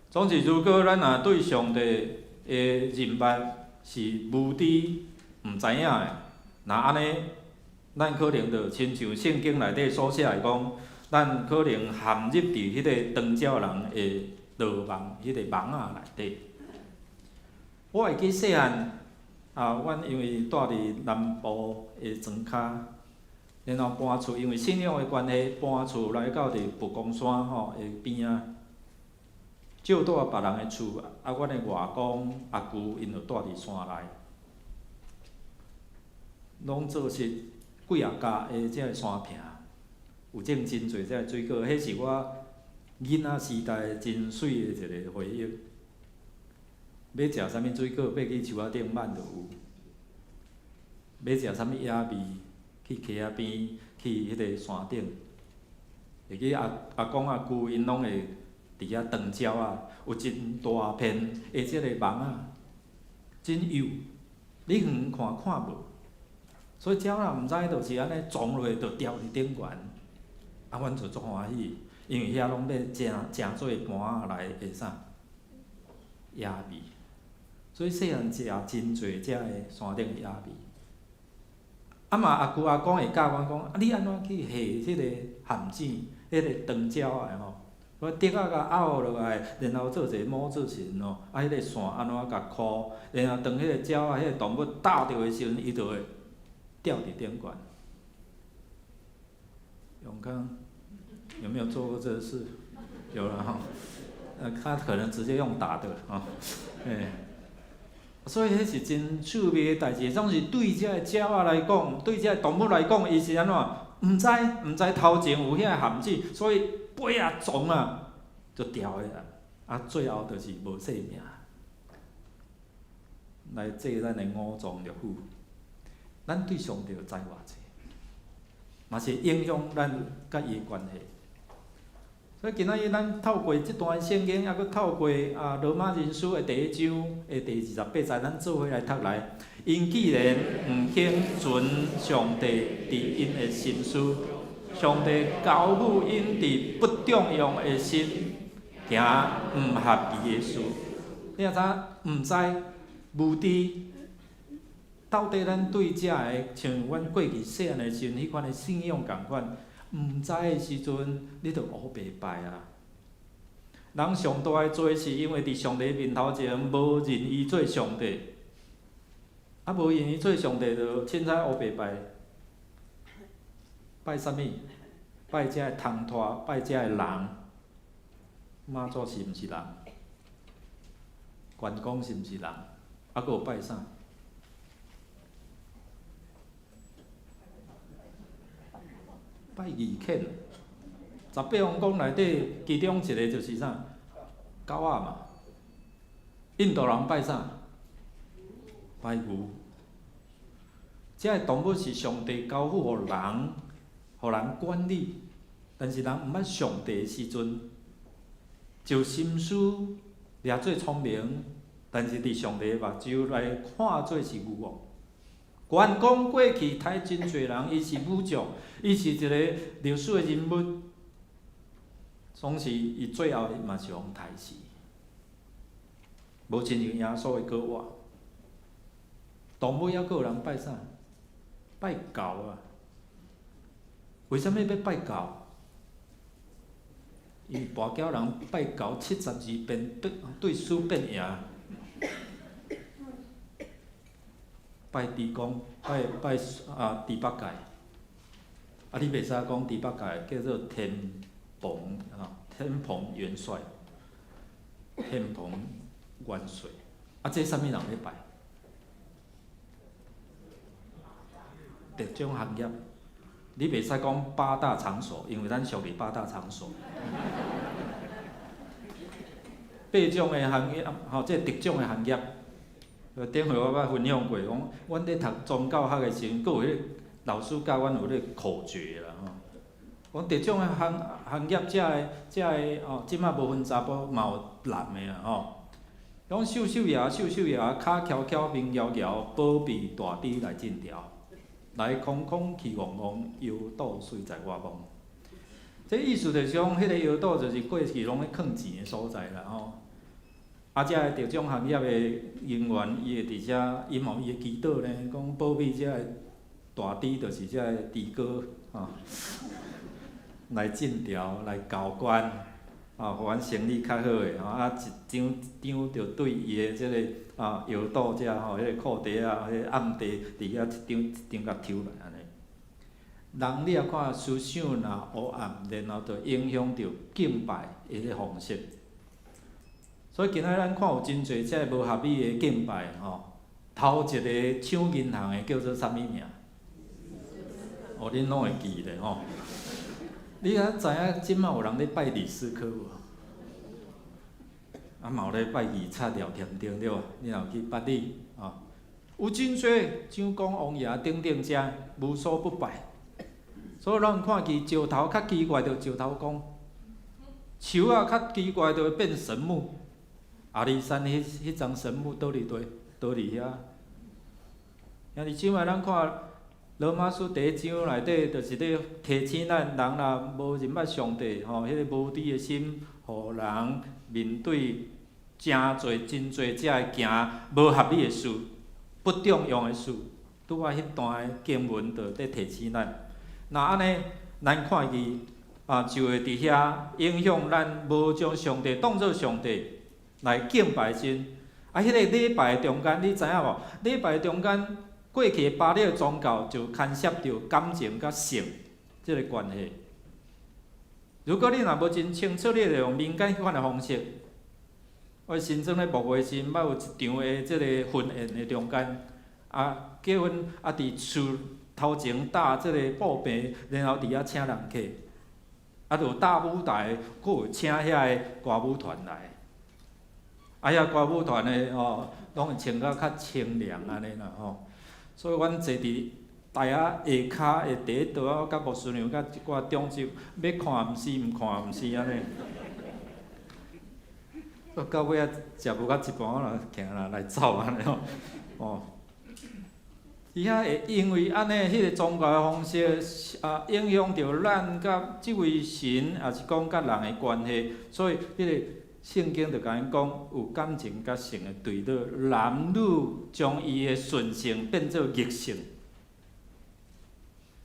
總是，如果咱若對上帝的認捌是無知、毋知影的，若按呢，咱可能就親像聖經內底所寫的講，咱可能陷入佇彼个長鳥人的羅網、彼个網仔內底。我會記細漢啊，阮因為蹛佇南部的莊跤，然後搬厝，因為信仰的關係，搬厝來到佇佛光山吼的邊仔，借蹛別人的厝，啊，阮的外公阿舅𪜶就蹛佇山內，攏做穡幾仔家的這个山坪，有種真濟這个水果，彼是我囡仔時代真媠的一个回憶。欲食啥物水果，爬去樹仔頂挽就有；欲食啥物野味，去溪仔邊，去彼个山頂，會記阿阿公阿舅𪜶攏會佇遐斷鳥仔，有真大片的這个網仔，真幼，你遠看看無。所以鳥仔毋知就是按呢撞落就牢佇頂懸，啊，阮就足歡喜，因為遐攏欲成成做盤仔來的啥野味。所以細漢食真濟遮个山頂的野味。啊嘛，阿舅阿公會教阮講，啊你按怎去下彼个陷阱，彼个長鳥仔的吼？我竹仔共拗落來，然後做一个拇指形吼，啊，彼个線按怎共箍，然後當彼个鳥仔、彼个動物踏著的時陣，伊就會吊佇頂懸。永康有沒有做過這個事？有了吼，他可能直接用打的吼，欸。所以彼是真趣味的代誌，總是對這个鳥仔來講，對這个動物來講，伊是按怎？毋知毋知頭前有遐个陷阱，所以飛啊撞啊，就牢的啊！啊，最後就是無性命。來祭咱的五臟六腑，咱對上帝知偌濟，嘛是影響咱佮伊的關係。所以今仔日咱透過這段聖經，猶閣透過啊羅馬人書的第一章的第28節，咱做伙來讀來。𪜶既然毋肯存上帝佇𪜶的心思，上帝交付𪜶佇不中用的心，行毋合伊的事。你若知毋知無知，到底咱對這个像阮過去細漢的時陣，彼款的信仰仝款，毋知的時陣，你就烏白拜啊！人上大的罪是因為佇上帝面頭前無認伊做上帝，啊無認伊做上帝，就凊彩烏白拜，拜啥物？拜這个通拖，拜這个人。媽祖是毋是人？關公是毋是人？啊，閣有拜啥？拜義犬，十八王公內底，其中一个就是啥？狗仔嘛。印度人拜啥？拜牛。這个動物是上帝交付予人，予人管理，但是人毋捌上帝的時陣，就心思掠做聰明，但是佇上帝的目睭來看做是愚妄。關公過去刣真濟人，伊是武將，伊是一个歷史的人物，總是伊最後嘛是予人刣死，無親像耶穌會閣活。動物猶閣有人拜啥？拜狗啊！為啥物欲拜狗？因為跋筊人拜狗72變，對對輸變贏。拜豬公，拜拜啊豬八戒，啊你袂使講豬八戒叫做天蓬啊，天蓬元帥，天蓬元帥，啊這啥物人咧拜？特種行業，你袂使講八大場所，因為咱屬於八大場所。八種的行業，吼，這特種的行業。頂回我捌分享過，講阮咧讀宗教學的時陣，閣有彼個老師教阮有咧口訣啦吼，講這種的行業，遮個哦，這馬無分查埔，嘛有男的啊吼。講秀秀爺秀秀爺，跤翹翹面搖搖，保庇大豬來進條，來空空去戇戇，腰肚隨在我摸。這意思就是講，彼個腰肚就是過去攏咧囥錢的所在啦吼。啊，遮個特種行業的人員，伊會佇遮，伊嘛有伊的祈禱呢，講保庇遮個大豬，就是遮個豬哥吼，來進條來交關，啊，予阮生意較好的吼，啊，一張張就對伊的這个啊腰肚遮吼，彼個褲袋啊，彼個暗袋佇遐一張一張共抽來按呢。人你若看思想若黑暗，然後就影響著敬拜的彼个方式。所以今仔咱看有真濟這个無合理的敬拜吼，頭一個搶銀行的叫做啥物名？哦，恁攏會記咧吼。你敢知影這馬有人咧拜李斯科無？啊，嘛有咧拜二插廖添丁對無？你若有去八里啊，有真濟蔣公王爺等等遮無所不拜。所以咱看見石頭較奇怪，就石頭公；樹仔較奇怪，就會變神木。阿里山彼叢神木佗佇佗？佗佇遐？兄弟姊妹，咱看羅馬書第一章內底，就是咧提醒咱人若無認捌上帝吼，彼個無知的心，予人面對誠濟真濟遮會行無合理的事、不中用的事，拄仔彼段的經文就佇提醒咱。若按呢，咱看見啊，就會佇遐影響咱無將上帝當做上帝來敬拜神。啊，彼個禮拜中間，你知影無？禮拜中間過去的巴力宗教就牽涉著感情佮性這个關係。如果你若無真清楚，你會用民間彼款的方式。我新莊咧牧會時，捌有一場的這个婚宴的中間，啊，結婚啊，佇厝頭前搭這个布棚，然後佇遐請人客，啊，就有搭舞台，閣有請遐个歌舞團來。啊，遐歌舞團的吼，攏會穿甲較清涼按呢啦吼。所以阮坐佇台仔下跤的第一桌仔，佮牧師娘佮一寡長執，欲看毋是，毋看毋是按呢。到尾仔食無到一半，我就行啦來走按呢吼，哦。伊遐會因為按呢，彼个宗教的方式啊，影響著咱佮這位神，抑是講佮人的關係，所以彼个聖經就共咱講，有感情佮性的對立，男女將伊的順性變做逆性，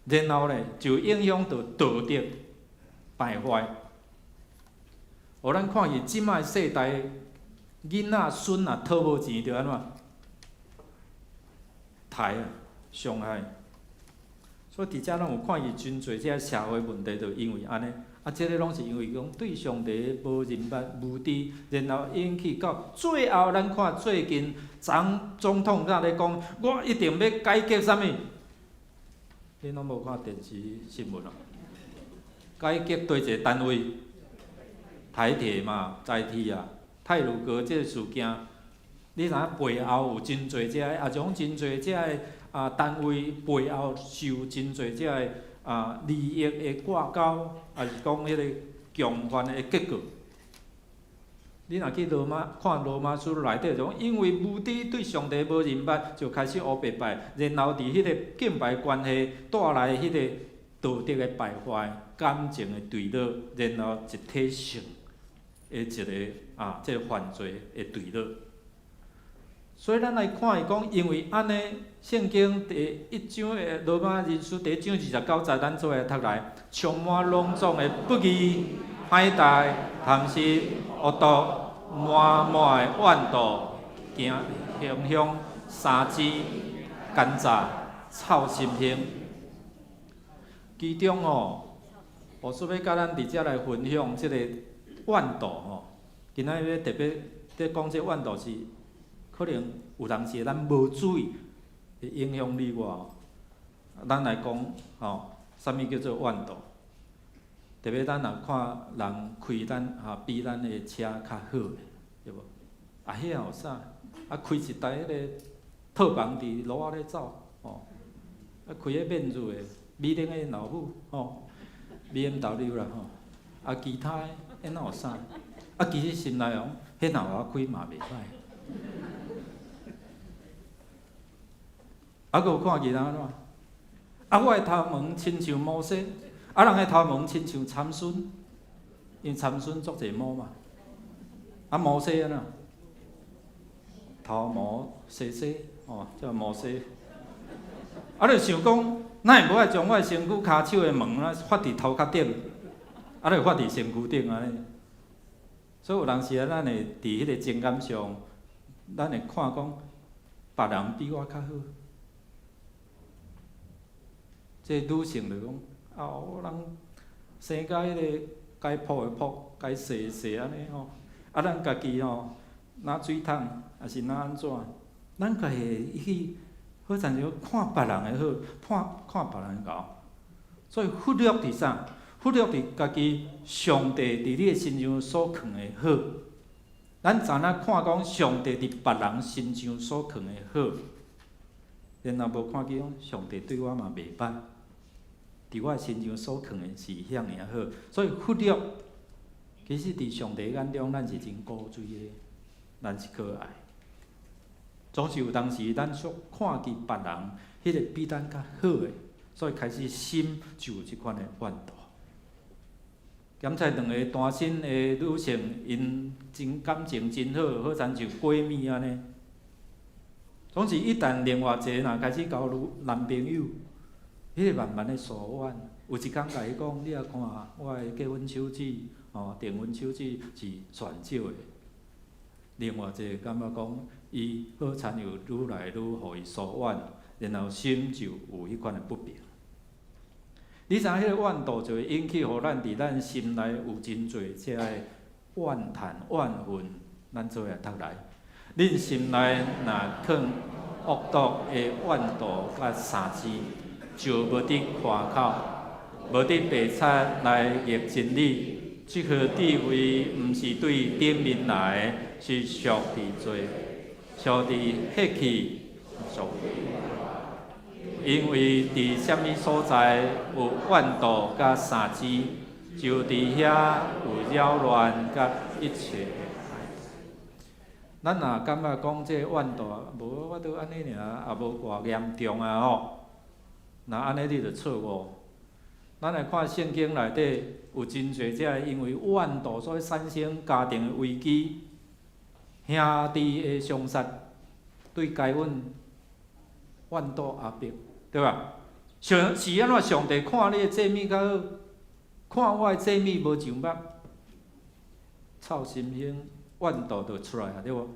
然後咧就影響著道德敗壞。予咱看見這擺世代囡仔孫若討無錢，就按怎？刣啊，傷害。所以佇遮咱有看見真濟這社會問題，就因為按呢。啊，這个攏是因為講對上帝無認捌、無知，然後引起到最後，咱看最近總總統敢咧講，我一定欲改革啥物？恁攏無看電視新聞哦？改革佗一个單位？台鐵嘛，台鐵啊，太魯閣這个事件，你知影背後有真濟這个，也種真濟這个啊單位背後受真濟這个啊利益的掛鈎，抑是講彼個共犯的結果。你若去羅馬看羅馬書內底，就講因為無知對上帝無認捌，就開始烏白拜，然後佇彼個敬拜關係帶來彼個道德的敗壞、感情的墜落，然後一體性的一個啊，這個犯罪的墜落。所以咱來看伊講，因為按呢，聖經第一章的羅馬人書第一章29節，咱做伙讀來，充滿攏總的不義、歹代、貪心、惡毒、滿滿的怨妒、驚凶凶、三支、奸詐、臭心胸。其中吼，我說欲佮咱佇遮來分享這个怨妒吼，今仔日欲特別佇講這怨妒是，可能有當時咱無注意，會影響你我。咱來講吼，啥物叫做怨妒？特別咱若看人開咱吼比咱的車較好的，對無？啊，彼有啥？啊，開一台彼个套房佇路仔咧走，吼。啊，開彼變做的，美玲的老母吼，BMW 啦吼，啊其他的，彼哪有啥？啊，其實心內講，彼若予我開嘛袂歹。啊，閣有看見按怎？啊，我的頭毛親像摩西，啊，人的頭毛親像參孫，因為參孫足濟毛嘛。啊，摩西按怎？頭毛細細，吼，叫摩西。啊，就想講，哪會無愛將我的身軀、跤手的毛啊，髮佇頭殼頂，啊，就髮佇身軀頂按呢。所以有當時啊，咱會佇彼個情感上，咱會看講，別人比我較好。這個女性就講，啊，我人生甲彼個該樸的樸，該細的細按呢吼。啊，咱家己吼，若水桶，抑是若按怎，咱家會去好親像看別人的好，看看別人的𠢕。所以忽略佇啥？忽略佇家己上帝佇你的身上所囥的好。咱知影看講上帝佇別人身上所囥的好，然後無看見講上帝對我嘛袂歹，佇我的身上所囥的是遐爾仔好，所以忽略其實佇上帝眼中，咱是真高水的，咱是可愛。總是有當時，咱所看見別人彼個比咱較好的，所以開始心就有這款的怨妒。檢查兩个單身的女性，𪜶真感情真好，好親像閨蜜按呢。總是一旦另外一个若開始交女男朋友，彼個慢慢的疏遠。有一工共伊講，你若看我的結婚手指，吼，訂婚手指是鑽石的。另外一個感覺講，伊好親像愈來愈予伊疏遠，然後心就有彼款的不平。你知影彼個怨妒就會引起，予咱佇咱心內有真濟這个怨嘆、怨恨，咱做伙來讀來。恁心內若囥惡毒的怨妒佮相爭，就無得誇口，無得白賊來逆真理。這號智慧毋是對頂面來的，是屬佇罪，屬佇血氣，屬。因為佇啥物所在有怨妒佮相爭，就佇遐有擾亂佮一切。咱若感覺講這個怨妒，無我都按呢爾，也無偌嚴重啊吼。若按呢你就錯誤。咱來看聖經內底有真濟這个因為怨妒所產生家庭的危機、兄弟的相殺，對該隱怨妒亞伯，對吧？上是按怎？上帝看你的祭物較好，看我的祭物無上目，臭心胸怨妒就出來啊，對無？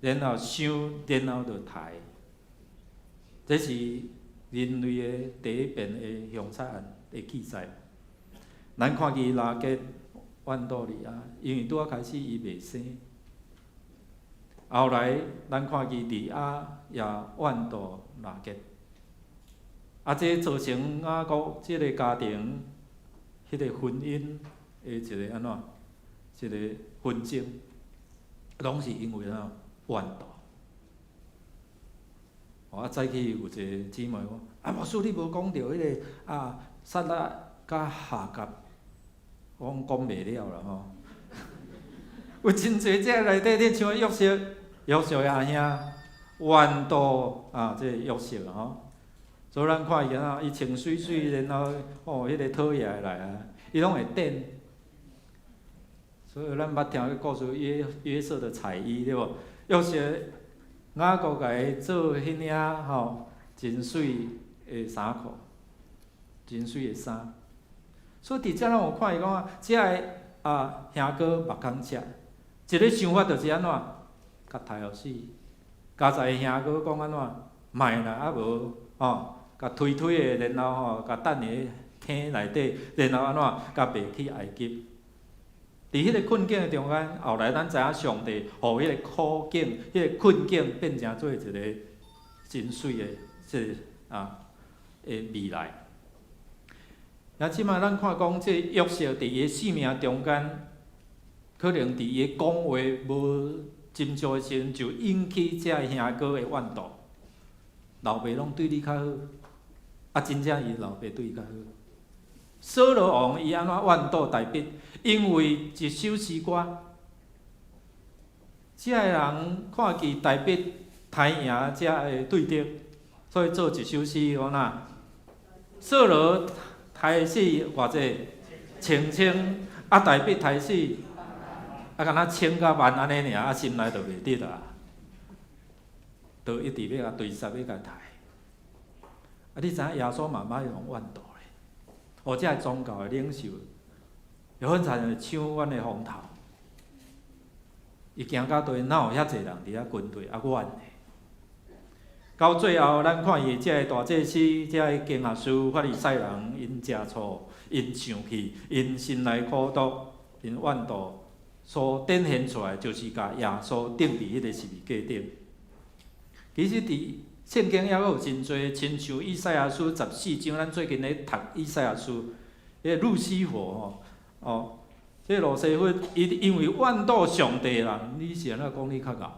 然後想，然後就刣。這是人類的第一遍的兇殺案的記載。咱看見拉結怨妒利亞，因為拄仔開始伊袂生。後來咱看見利亞也怨妒拉結，啊，這造成雅各這个家庭彼個婚姻的一個按怎，一個紛爭，攏是因為按怎怨妒。哦，啊，早起有一個姊妹講，啊，牧師你無講著彼個啊，撒拉佮夏甲，我講講袂了啦吼。有真濟這內底，你像約瑟，約瑟的阿兄怨妒啊，這個約瑟吼。所以咱看伊啊，伊穿媠媠，然後哦，彼個討厭來啊，伊攏會等。所以咱捌聽彼故事，約約瑟的彩衣對無？約瑟雅各共伊做彼領吼真媠的衫褲，真媠的衫。所以佇遮咱有看伊講啊，這个啊兄哥目空赤，一个想法就是按怎，共刣予死。佳哉兄哥講按怎，莫啦，啊無吼，共推推的，然後吼，共擲佇坑內底，然後按怎，共賣去埃及。佇彼個困境的中間，後來咱知影上帝予彼個苦境、彼個困境變成做一個真媠的這個啊的未來。啊，這擺咱看講，這約瑟佇伊的生命中間，可能佇伊的講話無斟酌的時陣，就引起這个兄哥的怨妒。老爸攏對你較好，啊，真正伊老爸對伊較好。掃羅王伊按怎怨妒大衛？因為一首詩歌，這个人看見大衛刣贏這个對敵，所以做一首詩講哪？掃羅刣死偌濟千千，啊大衛刣死，啊敢若千佮萬按呢爾，啊心內就袂得啊，就一直欲共追殺，欲共刣。啊，你知影耶穌嘛捌用怨妒咧？哦，這个宗教的領袖，又好親像搶阮的風頭，伊行到佗，哪有遐濟人佇遐跟隨啊怨的。到最後，咱看伊這个大祭司、這个經學師、法利賽人，𪜶食醋，𪜶生氣，𪜶心內苦毒，𪜶怨妒，所展現出來就是共耶穌釘佇彼个十字架頂。其實佇聖經猶閣有真濟，親像以賽亞書14章，咱最近咧讀以賽亞書，彼個路西弗吼，哦，這個路西弗，伊因為怨妒上帝啦，你是按怎講你較𠢕，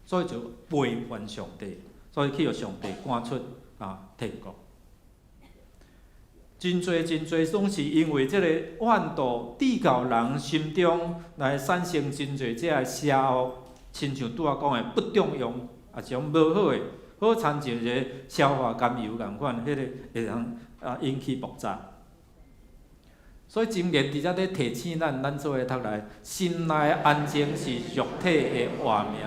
所以就背叛上帝，所以去予上帝趕出啊天國。真濟真濟，攏是因為這個怨妒，致到人心中來產生真濟這个邪惡，親像拄仔講的不中用，抑是講無好的，好親像一个消化甘油仝款，彼个會通啊引起爆炸。所以箴言佇遮咧提醒咱，咱做伙讀來，心內安靜是肉體的活命，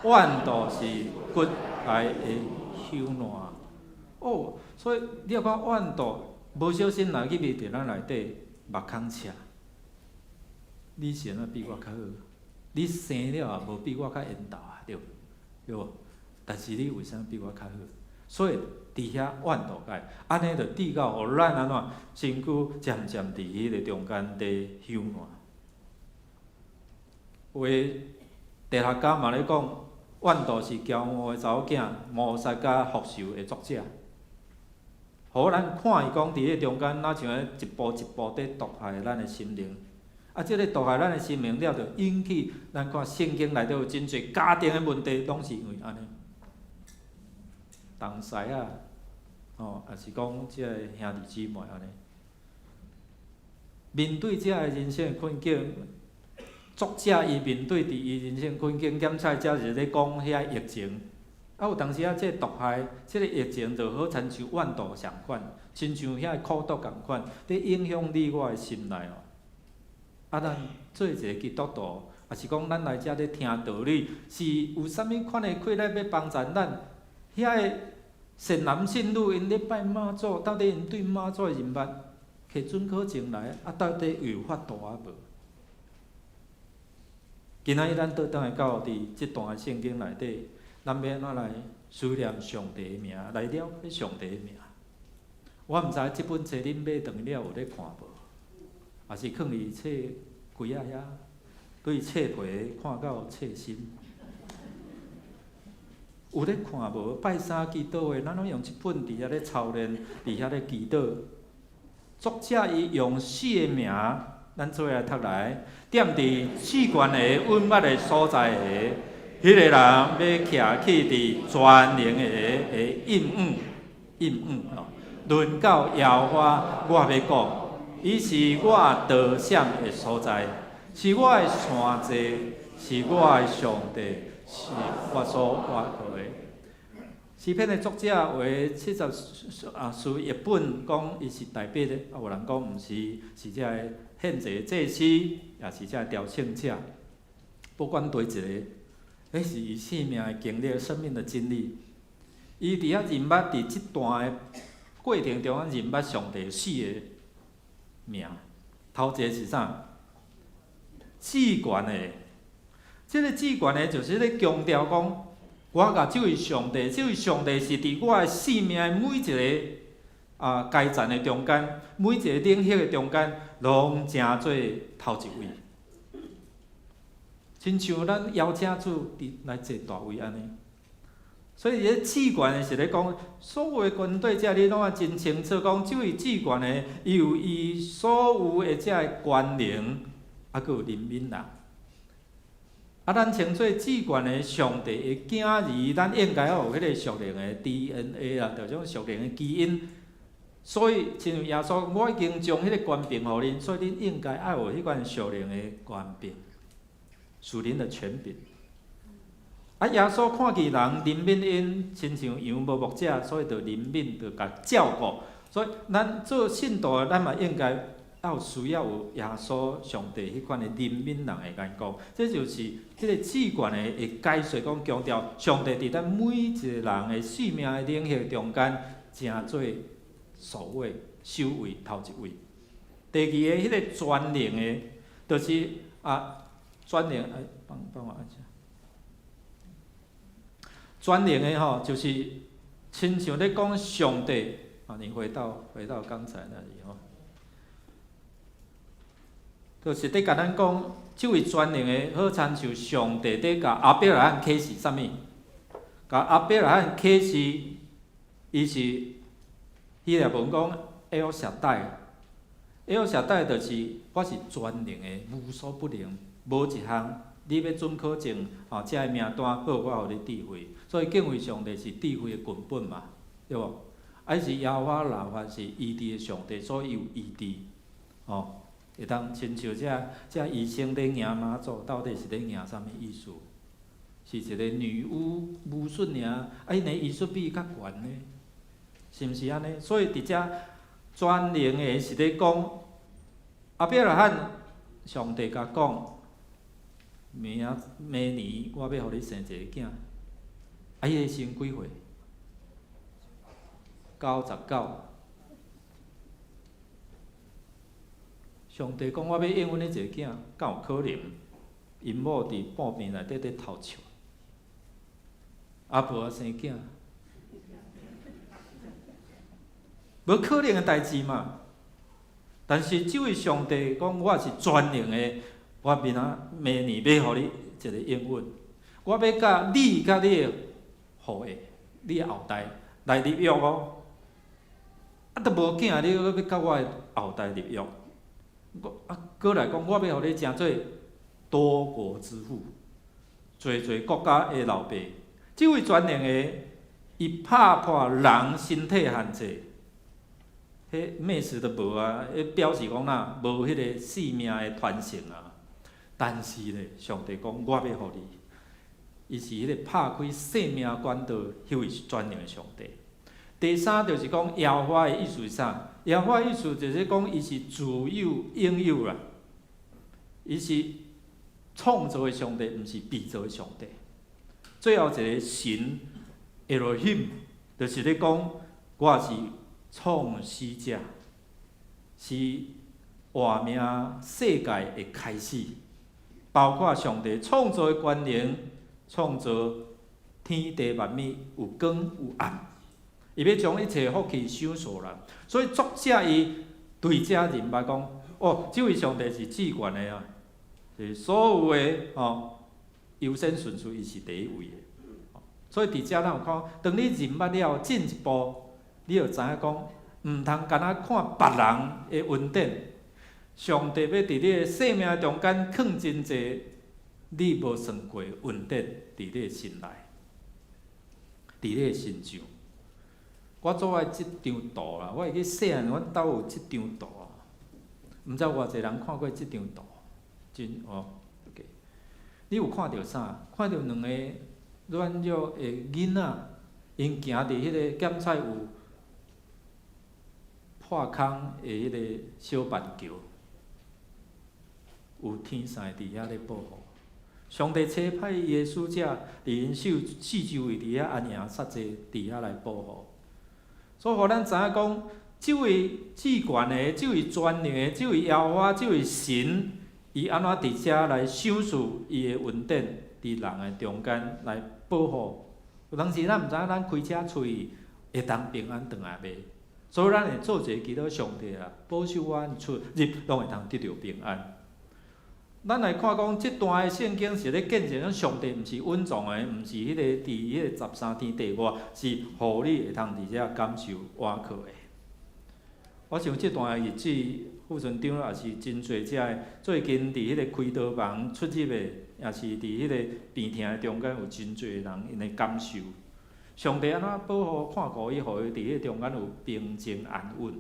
怨妒是骨內的朽爛。哦，所以你若看怨妒，無小心若入去佇咱內底目空赤，你是按怎比我較好？你生了也無比我較緣投啊，對無？對無？但是你為啥物比我較好？所以佇遐怨妒界，按呢就致到予咱按怎身軀漸漸佇彼个中間佇朽爛。有的哲學家嘛咧講，怨妒是驕傲的查某囝，謀殺佮復仇的作者。予咱看伊講佇彼个中間，若像一步一步佇毒害咱的心靈。啊，這个毒害咱的心靈了，就引起咱看聖經內底有真濟家庭的問題，攏是因為按呢。同師仔，吼，抑是講這个兄弟姊妹按呢，面對這个人生的困境，作者伊面對佇伊人生困境，檢採遮是咧講遐疫情，啊有當時啊，這個毒害，這個疫情就好親像怨妒仝款，親像遐个苦毒仝款，佇影響你我的心內哦。啊，咱做一个基督徒，抑是講咱來遮咧聽道理，是有啥物款的氣力欲幫助咱？遐个善男信女，𪜶咧拜媽祖，到底𪜶對媽祖的認捌，摕准考證來，啊，到底有法度啊無？今仔日咱倒轉來到佇這段聖經內底，咱欲按怎來思念上帝的名，來了解上帝的名？我毋知這本冊恁買轉去了有咧看無？抑是囥佇冊櫃仔遐，對冊皮看到冊心。有咧看無？拜三祈禱會，咱攏用這本佇遐咧操練，佇遐咧祈禱。作者伊用四个名，咱做伙來讀來。踮佇至懸的隱密的所在的，彼个人欲徛去佇全能的的蔭影，蔭影吼。論到耶和華，我欲講，伊是我逃閃的所在，是我的山寨，是我的上帝，是我所倚靠的。詩篇的作者有七十啊，書譯本講伊是大衛的，啊有人講毋是，是這个獻祭祭司，也是這个朝聖者。不管佗一个，彼是伊生命的經歷，生命的經歷。伊佇遐認捌佇這段的過程中，認捌上帝四个名。頭一个是啥？至懸的，這个至懸的，就是咧強調講，我共這位上帝，這位上帝是佇我的生命的每一个啊階層的中間，每一個領域的中間，攏成做頭一位。親像咱邀請主佇來坐大位按呢。所以，這至懸的是咧講，所有的軍隊遮你攏愛真清楚，講這位至懸的，伊有伊所有的這个權能，啊，閣有憐憫人。啊，咱稱做至懸的上帝的囝兒，咱應該要有彼个屬靈的 DNA 啊，著種屬靈的基因。所以，親像耶穌，我已經將彼個權柄予恁，所以恁應該愛有彼款屬靈的權柄，屬靈的權柄。啊，耶穌看見人憐憫𪜶，親像羊無牧者，所以就憐憫，就共照顧。所以，咱做信徒的，咱嘛應該要需要有耶穌上帝彼款的憐憫人的眼光。這就是彼個至懸的會解說講強調，上帝佇咱每一個人的生命的領域中間，成做首位、首位、頭一位。第二个，彼個全能的，就是啊，全能，哎，幫幫我按下。全能的吼，就是親像咧講上帝啊，你回到剛才那裡吼，就是佇共咱講，這位全能的，好親像上帝佇共亞伯拉罕啟示啥物？共亞伯拉罕啟示，伊是希臘文講埃爾謝代，埃爾謝代就是我是全能的，無所不能，無一項你欲準考證吼，這个名單好，我予你智慧。所以敬畏上帝是智慧的根本嘛，對無？啊，伊是耶和華拉法是醫治的上帝，所以伊有醫治，吼，會當親像這醫生咧迎媽祖，到底是咧迎啥物意思？是一个女巫巫術爾，啊，𪜶的醫術比伊較懸呢？是毋是按呢？所以佇遮全能的是咧講，亞伯拉罕上帝共講，明仔明年我欲予你生一個囝，啊，彼个時陣幾歲？99。上帝講我欲應允你一个囝，敢有可能？𪜶某佇布棚內底佇偷笑，啊無啊生囝，無可能的代誌嘛。但是這位上帝講我是全能的，我明仔明年欲予你一個應允，我欲佮你佮你的後裔、你的後代來立約哦。啊，都無囝，你閣欲佮我的後代立約？我啊，閣來講，我欲予你成做多國之父，濟濟國家的老爸。這位全能的，伊拍破人身體限制，彼咩事都無啊！彼表示講哪，無彼个性命的傳承啊。但是咧，上帝講我欲予你，伊是彼个拍開生命管道，彼位全能的上帝。第三就是講耶和華的意思是啥？耶和華的意思就是講，伊是自有永有啦，伊是創造的上帝，毋是被造的上帝。最後一个神 Elohim，就是咧講我是創始者，是活命世界的開始，包括上帝創造的權能，創造天地萬物，有光有暗。伊欲將一切福氣賞賜人，所以作者伊對這認捌講，哦，這位上帝是至懸的啊，是所有的吼優先順序，伊是第一位的。所以佇遮咱有看，當你認捌了進一步，你就知影講，毋通干焦看別人的恩典，上帝欲佇你的生命中間囥真濟你無算過的恩典佇你的心內，佇你的身上。我做愛這張圖啦，我會記細漢，阮兜有這張圖啊，毋知偌濟人看過這張圖，真哦，OK。你有看著啥？看著兩個軟弱的囡仔，𪜶行佇彼个檢菜有破空的彼个小板橋，有天使佇遐咧保護。上帝差派伊的使者佇𪜶四周圍佇遐安營紮營，佇遐來保護。所以，予咱知影講，這位至懸的、這位全能的、這位耶和華、這位神，伊按怎佇遮來賞賜伊的恩典，佇人的中間來保護。有當時咱毋知影，咱開車出去會當平安轉來袂？所以，咱會做一个祈禱，上帝啊，保守阮出入攏會當得著平安。咱來看講，這段的聖經是咧見證講，上帝毋是隱藏的，毋是彼个佇彼个十三天地外，是予你會當佇遮感受倚靠的。我想這段的日子，副村長也是真濟遮的，最近佇彼个開刀房出入的，也是佇彼个病痛的中間，有真濟人𪜶的感受。上帝按怎保護看顧伊，予伊佇彼个中間有平靜安穩。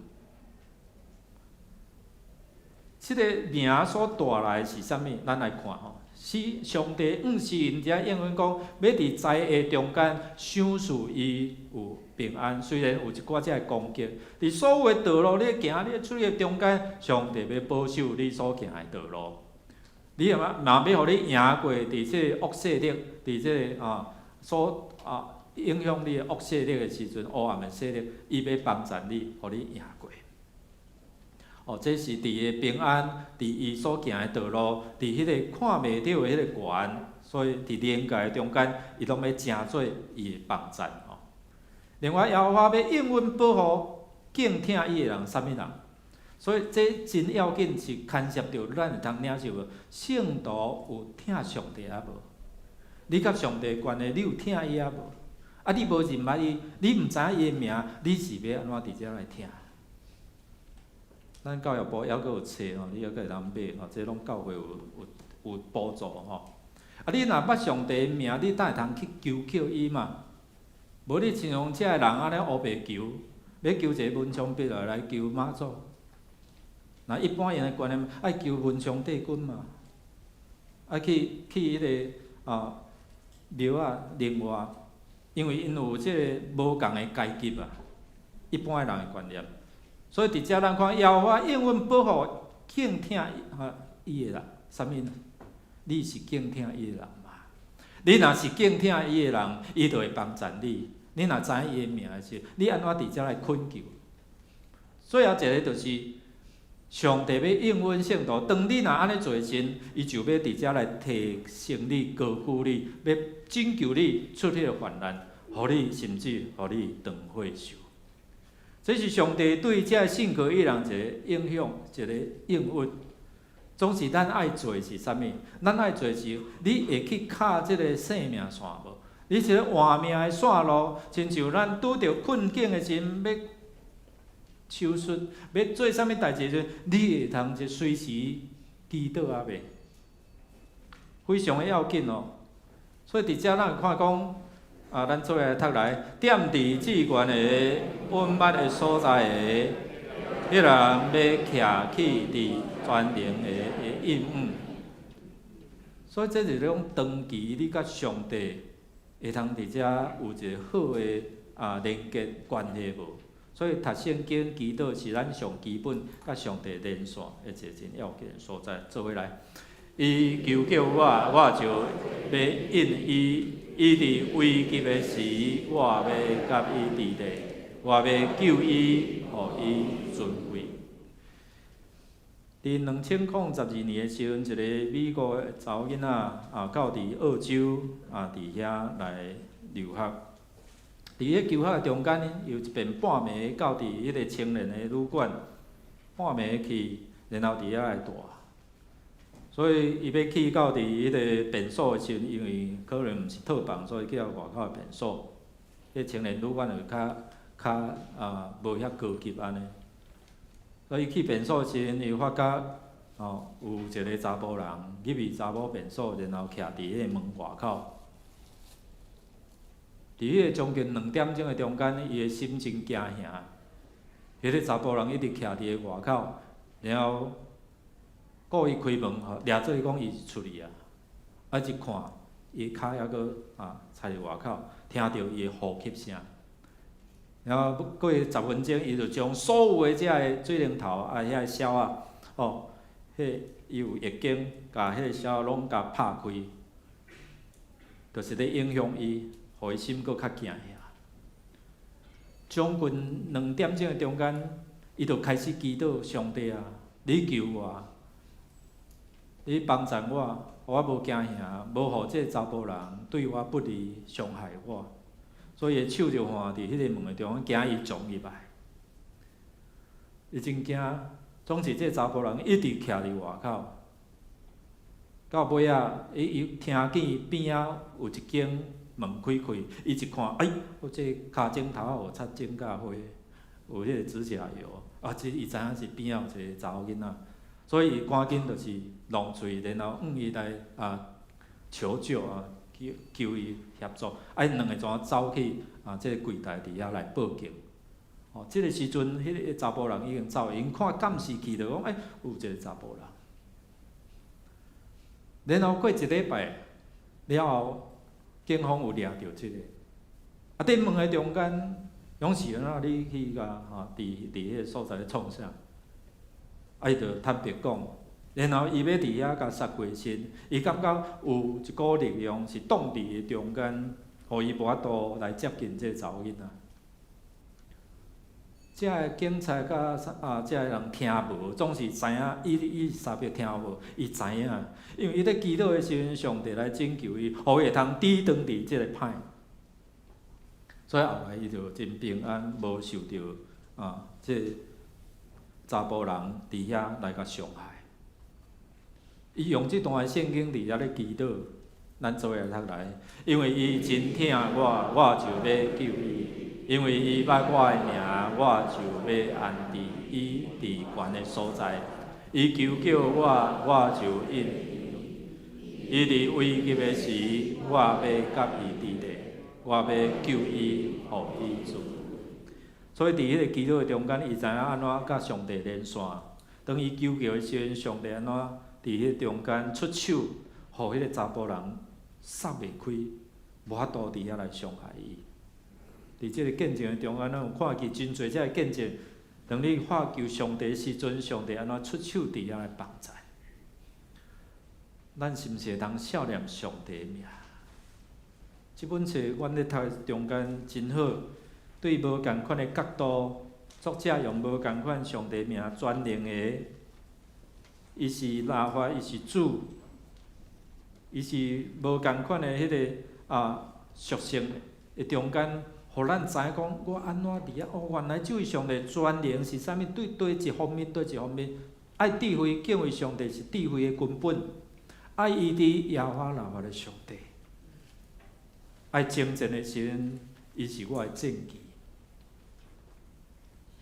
這个名所帶來是啥物？咱來看吼，是上帝毋是𪜶遮應允講，欲佇災厄中間賞賜伊有平安。雖然有一寡這个攻擊，佇所有的道路你行，你出去中間，上帝欲保守你所行的道路。你嘛嘛欲予你贏過佇這个惡勢力，佇這个所影響你的惡勢力的時陣，黑暗的勢力，伊欲幫助你，予你贏過。哦，這是佇伊平安，佇伊所行的道路，佇彼个看袂著的彼个懸，所以佇靈界中間，伊攏欲成做伊的幫贊吼。另外，耶和華欲應允保護敬疼伊的人，啥物人？所以這真要緊，是牽涉著咱會通領受無？聖徒有疼上帝抑無？你佮上帝關係，你有疼伊抑無？啊，你無認捌伊，你毋知影伊的名，你是欲按怎佇遮來疼？咱教育部猶閣有冊吼，你猶閣會通買吼，這攏教會有補助吼。啊，你若捌上帝的名，你才會通去求叫伊嘛。無你親像這个人按呢烏白求，欲求一个文昌伯來求媽祖。若一般𪜶的觀念，愛求文昌帝君嘛，愛去彼个廟仔另外，因為𪜶有這个無仝的階級啊，一般的人的觀念。所以佇遮咱看，耶和華應允保護敬疼伊的人，啥物呢？你是敬疼伊的人嘛？你若是敬疼伊的人，伊就會幫贊你。你若知影伊的名的時，你按怎佇遮來懇求？最後一个就是上帝欲應允聖徒，當你若按呢做時，伊就欲佇遮來提升你、高舉你，欲拯救你出彼个患難，予你甚至予你長歲壽。這是上帝對這个信靠伊人一個影響，一個應允。總是咱愛做的是啥物？咱愛做是，你會去敲這个生命線無？你是咧活命的線路，親像咱拄著困境的時陣，欲手術，欲做啥物代誌時陣，你會通就隨時祈禱抑袂？非常的要緊哦。所以佇遮咱會看講，咱做伙來讀來，踮佇至懸的隱密的所在的，彼人欲徛起佇全能的蔭影。所以這是種長期你佮上帝會通佇遮有一个好的連結關係無？所以讀聖經、祈禱是咱上基本佮上帝連線的一个真要緊的所在。做伙來，伊求叫我，我就欲應伊；伊佇危急的時，我欲佮伊佇咧，我欲救伊，予伊尊貴。佇2012年的時陣，一个美國的查某囡仔到佇澳洲佇遐來留學。佇彼求學的中間，有一遍半暝到佇彼个青年的旅館，半暝去，然後佇遐來蹛。所以伊欲去到佇彼个便所的時陣，因為可能毋是套房，所以去到外口的便所。彼青年旅館就較較無遐高級按呢。所以去便所的時陣，伊發覺有一个查埔人入去查某便所，然後徛佇彼个門外口。佇彼个將近2點鐘的中間，伊的心真驚嚇。彼个查埔人一直徛佇个外口，然後故意開門，掠做講伊是出去啊。一看，伊跤猶閣踩佇外口，聽著伊的呼吸聲。然後過10分鐘，伊就將所有的這个水龍頭遐个簫仔，彼伊有液晶，共彼个簫仔攏共拍開，就是咧影響伊，予伊心閣較驚嚇。將近2點鐘的中間，伊就開始祈禱上帝啊，你救我，你幫贊我，予我無驚嚇，無予這个查埔人對我不利，傷害我。所以伊手就橫佇彼个門的中間，驚伊撞入來。伊真驚，總是這个查埔人一直徛佇外口，到尾仔，伊聽見邊仔有一間門開開，伊一看，哎，我這跤指頭仔有擦指甲花，有彼个指甲油，這伊知影是邊仔有一个查某囡仔，所以伊趕緊就是攏喙，然後向伊來求救啊，去求伊協助，啊，𪜶兩个怎走去啊？這个櫃台佇遐來報警。哦，這个時陣，彼个查埔人已經走，𪜶看監視器就講，欸，有一個查埔人。然後過一禮拜了後，警方有掠著這个。啊，佇問的中間，勇士按怎你去共吼？佇佇彼个所在咧創啥？啊，伊就坦白講。然後伊欲佇遐共殺過身，伊感覺有一股力量是擋佇伊中間，予伊無法度來接近這個查某囡仔。這个警察佮啊，這个人聽無，總是知影，伊伊三遍聽無，伊知影，因為伊咧祈禱的時陣，上帝來拯救伊，予伊會通抵擋佇這個歹。所以後來伊就真平安，無受著啊，這個查埔人佇遐來共傷害。伊用這段聖經佇遐咧祈禱，咱做伙來讀來，因為伊真疼我，我就欲救伊；因為伊捌我的名，我就欲安置伊佇懸的所在。伊求叫我，我就應伊。伊佇危急的時，我欲佮伊佇咧，我欲救伊，予伊自由。所以佇彼个祈禱的中間，伊知影按怎佮上帝連線。當伊求叫的時陣，上帝按怎佇彼個中間出手，予彼個查埔人殺袂開，無法度佇遐來傷害伊。佇這个見證的中間，咱有看見真濟這个見證。當你渴求上帝時陣，上帝按怎出手佇遐來幫助。咱是毋是會當數念上帝的名？這本冊阮咧讀的中間真好，對無仝款的角度，作者用無仝款上帝名全能的，伊是拉法，伊是主，伊是無仝款的彼个啊屬性的中間，予咱知影講，我按怎佇遐？哦，原來這位上帝全能是啥物？對佗一方面，佗一方面，愛智慧敬畏上帝是智慧的根本，愛伊佇耶和華拉法的上帝，愛征戰的時陣，伊是我的戰旗。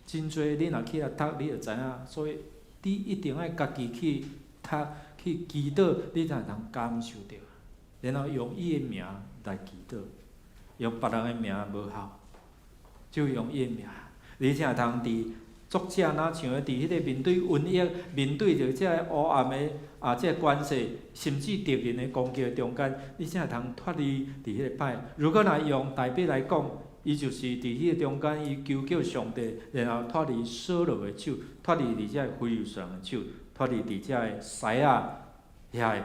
真濟你若起來讀，你就知影。所以你一定愛家己去讀、去祈禱，你才會通感受著。然後用伊的名來祈禱，用別人的名無效，就用伊的名，你才會通佇作者若像佇彼个面對瘟疫、面對著這个黑暗的啊，這个權勢，甚至敵人的攻擊的中間，你才會通脫離佇彼个歹。如果若用大衛來講，伊就是佇彼个中間，伊求叫上帝，然後脫離掃羅的手，脫離佇這个非利士人的手，脫離佇這个獅仔遐个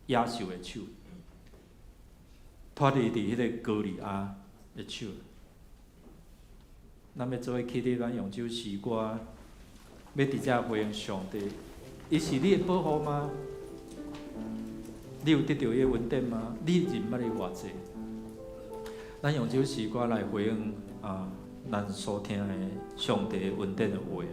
野獸的手，脫離佇彼个歌利亞的手。咱欲做伙起立，咱用這首詩歌，欲佇遮回應上帝。伊是你的保護嗎？你有得著伊的恩典嗎？你認捌伊偌濟？咱用這首詩歌來回應啊，咱所聽的上帝恩典的話。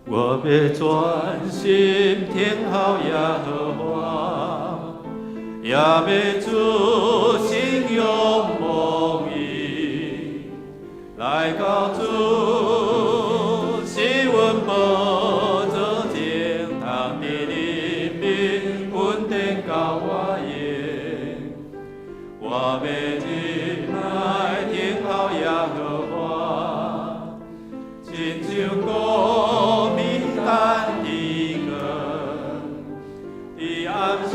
我欲專心聽候耶和華，也欲主信仰蒙伊，來到主施恩寶座前，通得憐憫恩典甲我用。我欲忍耐聽候耶和華，親像膏米等天光，佇暗時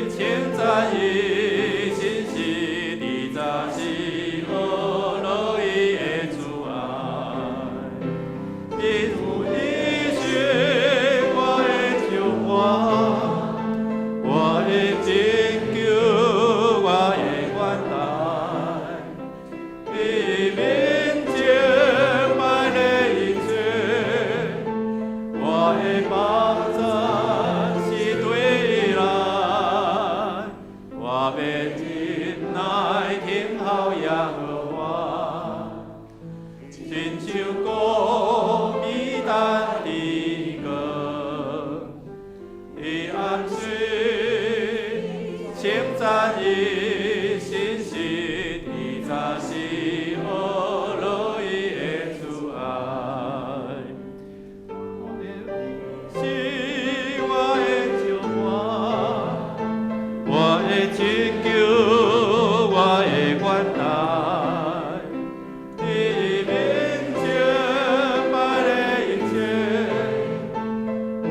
稱讚伊信實，佇早時學落伊的慈愛。因為伊是我的救伴，我的拯救，我的源頭。伊面前擺列一切，我的寶藏是對伊來，我欲忍耐聽候耶和華，親像膏米等天光，佇暗時稱讚伊信實，佇早時學落伊的慈拯救我的怨代，你面前摆的一切，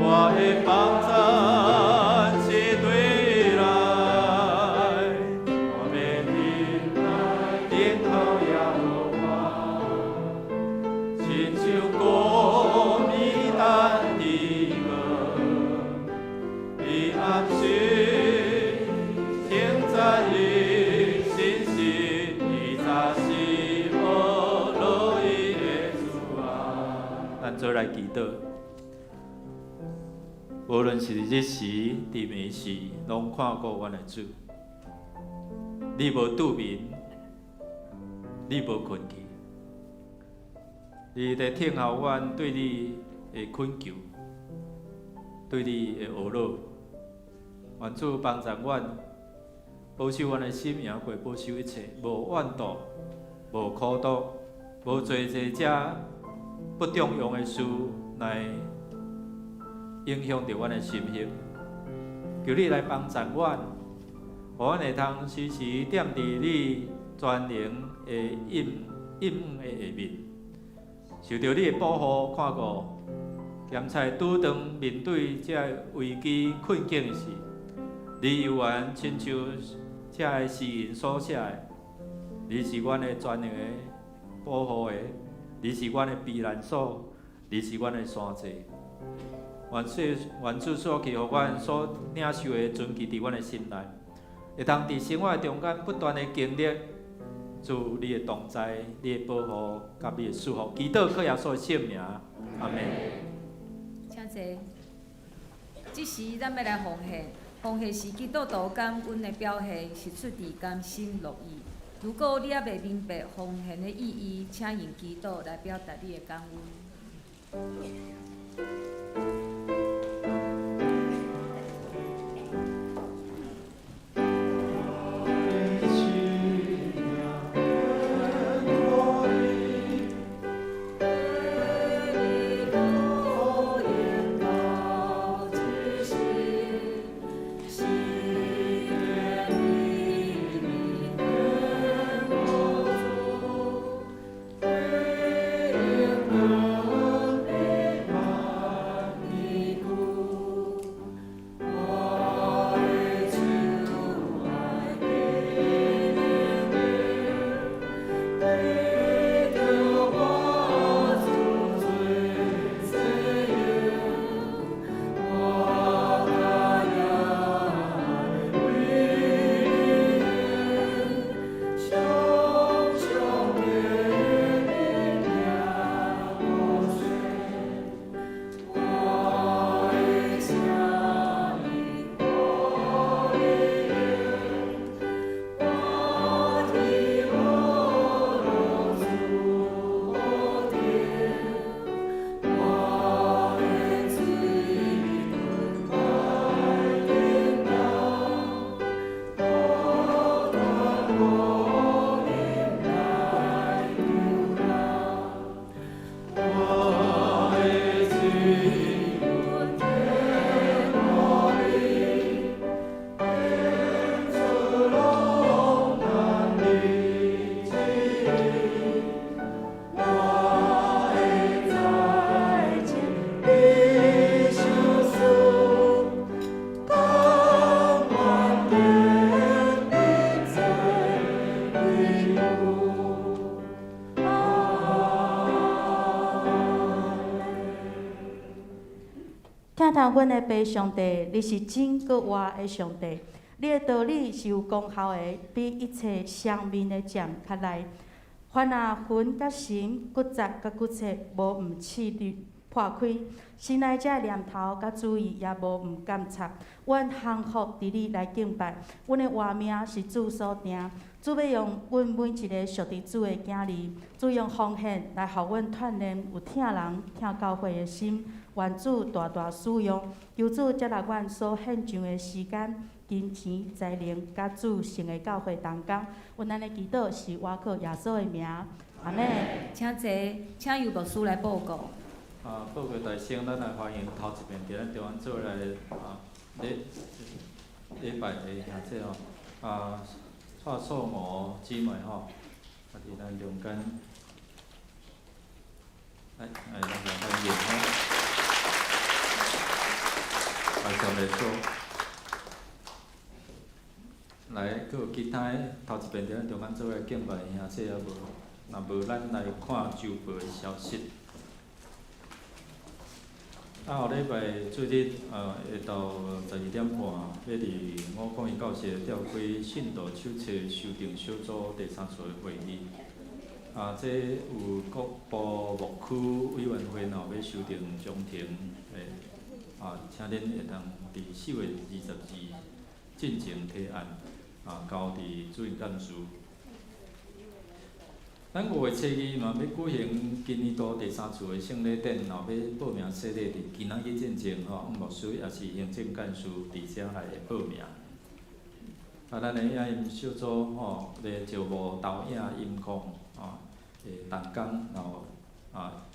我的幫贊是對伊來，我欲忍耐等候耶和華，親像高米等地高，伊暗時稱讚伊信實，伊早是學樂意的主啊。咱做來祈禱。無論是日時、佇暝時，攏看顧阮的主。你無拄眠，你無睏去，你佇聽候阮對你的懇求，對你的呵咾。願主幫助阮，保守阮的心，贏過保守一切，無怨妒，無苦毒，無做這遮不中用的事來影響著阮的心胸。求你來幫助阮，予阮會通時時踮佇你全能的蔭蔭的下面，受著你的保護看顧，兼且拄當面對這危機困境時，你猶原親像這个詩人所寫的，你是阮的全能的保護的，你是阮的避難所，你是阮的山寨。願主願主所賜予阮所領受的存記佇阮的心內，會通佇生活中間不斷的經歷主你的同在、你的保護佮你的祝福。祈禱靠耶穌的聖名，阿們。請坐。這時咱欲來奉獻，奉獻是基督徒感恩的表現，是出自甘心樂意。如果你猶未明白奉獻的意義，請用祈禱來表達你的感恩。疼痛阮的父上帝，你是真閣活的上帝，你的道理是有功效的，比一切雙面的劍較利。凡啊魂佮神、骨節佮骨節，無毋刺入破開，心內這念頭佮主意也無毋監察。阮降服佇你來敬拜，阮的活命是主所定。主欲用阮每一个屬佇主的囝兒，主用奉獻來予阮鍛鍊有疼人、疼教會的心。願主大大使用，求主接納阮所獻上的時間、金錢、才能，佮主聖的教會同工。阮按呢祈禱是倚靠耶穌的名，阿們。請坐，請由牧師來報告。啊，報告大聲，咱來歡迎頭一遍佇咱中間做來啊禮禮拜的兄弟吼。啊，蔡素娥姊妹吼，啊，伫咱中间，来，来，咱来欢迎吼，来上来说，来，阁有其他的头一遍伫咱中间做伙敬拜的兄弟犹无？若无，咱来看周报的消息。啊，后礼拜主日，下昼12点半，欲伫501教室召开信徒手册修订小组第三次的会议。啊，这有各部牧区委员会若有欲修订章程的，啊，请恁会当伫4月22进前提案，啊，交伫主任干事。咱5月初2嘛欲举行今年度第三次的圣礼典，若欲报名洗礼，伫今仔日进前吼，牧师抑是行政干事伫遮来报名。啊，咱的影音小组吼，咧招募投影音控吼的同工，然后啊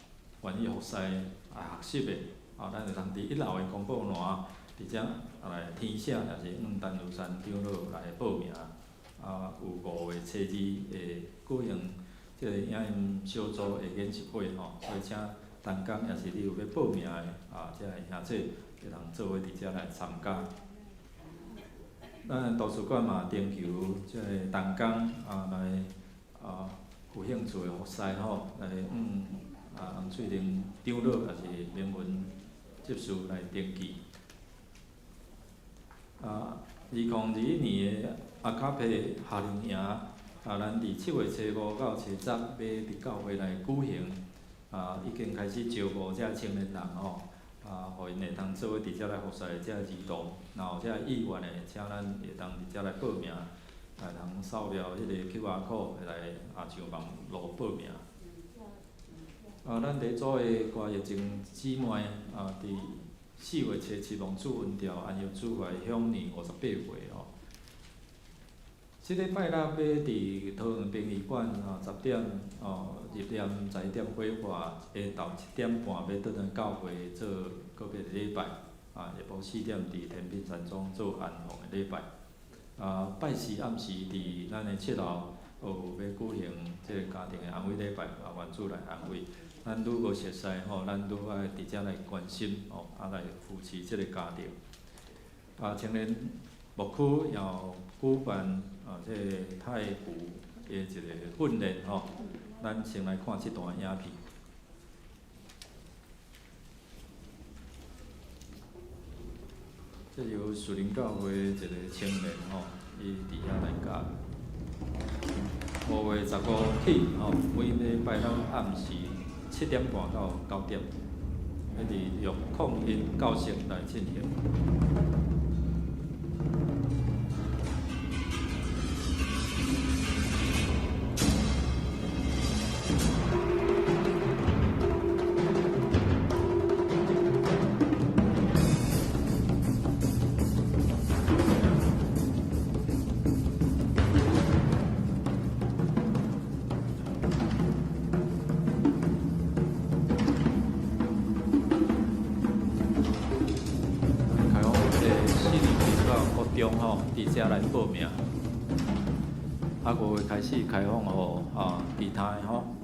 愿意服侍啊学习的，啊，咱会当伫一楼的公布栏伫遮来填写，抑是向陈如山长老来报名。啊，有5月初2会举行这个影音小组的研习会吼，所以请同工抑是你有欲报名的啊，这个兄弟会当做伙伫遮来参加。咱图书馆嘛征求这个同工啊来啊有兴趣的服侍吼，来向啊洪翠玲长老抑是明文执事来登记。啊，2021年的阿卡佩夏令营，啊，咱伫7月初5到初10欲伫教会来举行，啊，已经开始招募遮青年人吼，啊，予𪜶会当做伙伫遮来服侍遮儿童，若有遮意愿的，请咱会当伫遮来报名，会通扫描彼个 QR code 来啊上网路报名。啊，咱伫组的歌译静姊妹啊，伫4月初7望主恩召安息主怀，享年58岁吼。这礼拜六欲伫桃园殡仪馆啊，10点哦入殓，11点火化，下昼7点半欲转来教会做告别礼拜，啊，下晡4点伫天平山庄做安放的礼拜。啊，拜四暗时伫咱的7楼有欲举行这个家庭的安慰礼拜，啊，愿主来安慰。咱愈无熟似吼，咱愈爱伫遮来关心吼，啊来扶持这个家庭。啊，青年牧区也有举办啊，这个太湖的一个训练吼，咱先来看这段影片。这由树林教会一个青年吼，伊伫遐来教。5月15起吼，每礼拜六暗时7点半到9点，欲伫601教室来进行。中吼，伫遮来报名。啊，5月开始开放予啊其他的吼。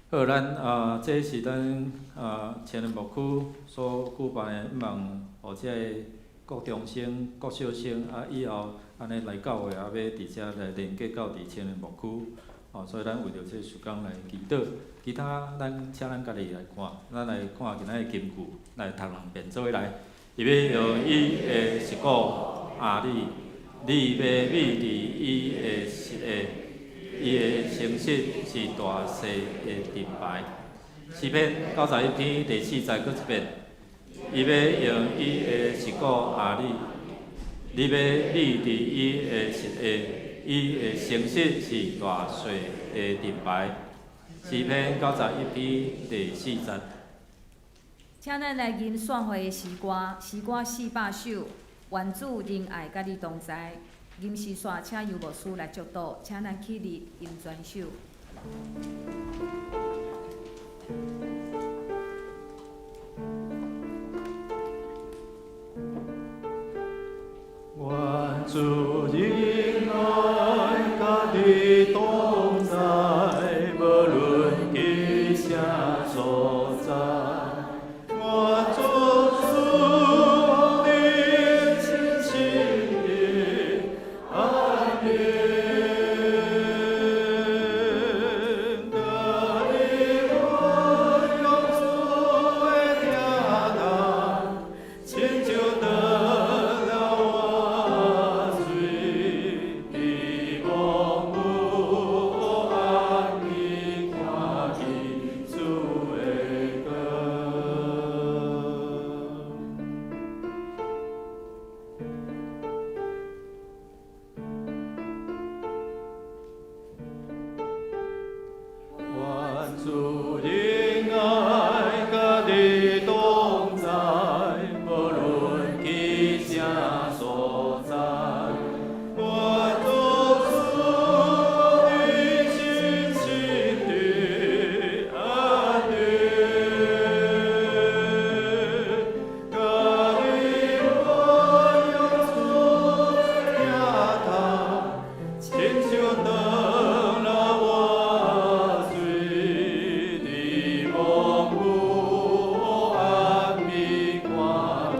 好，咱啊，这是咱啊青年牧区所举办的，希望予这个国中生、国小生啊，以后按呢来教会啊，欲伫遮来连结到伫青年牧区。哦，所以咱为著这事工来祈祷。其他咱请咱家己来看，咱来看今仔的金句，来读两遍做伙来。伊欲用伊的十股压你，你欲覕伫伊的膝下，伊的诚实是大细的盾牌。诗篇91篇第4节阁一遍，伊欲用伊的十股压你，你欲覕伫伊的膝下，伊的诚实是大细的盾牌。诗篇91篇第4节。请咱来吟散会的诗歌，诗歌400首，愿主仁爱佮你同在。吟诗煞，请由牧师来祝祷，请咱起立吟全首。愿主恩愛佮你同在，無論去啥所在。願主賜予你深深的安寧，佮你運用主的疼痛，親像得了活水，佇茫無暗暝看見主的光。願主恩愛佮你同在，無論去啥所在。願主賜予你深深的安寧，佮你運用主的疼痛，親像得了活水，佇茫無暗暝看見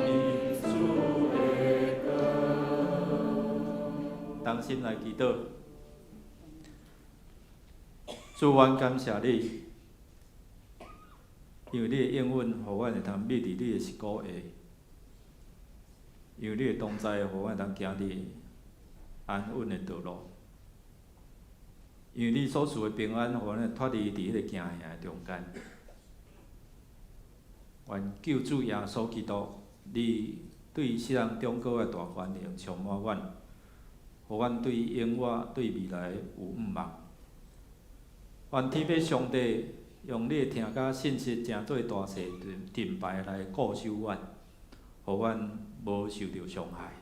主的光。同心來祈禱，主，阮感謝你，因為你的應允，予阮會通覕佇你的實鼓下，因為你的同在，予阮會通行佇安穩的道路，因為你所賜的平安，予阮會脫離佇彼個驚嚇的中間。願救主耶穌基督，你對世人中高的大權能充滿阮，予阮對永遠、對未來有向望。願天父上帝用你的疼佮信實，成做大細盾牌來固守阮，予阮無受著傷害。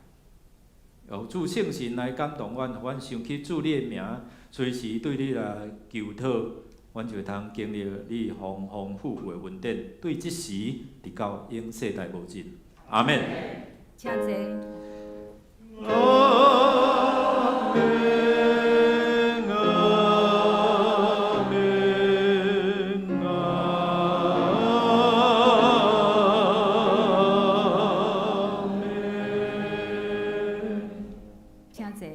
用主聖神來感動阮，予阮想起主你的名，隨時對你來求討，阮就會通經歷你豐豐富富的恩典，對這時直到永世代無盡。阿們。請坐。阿們，阿們，阿們。請坐。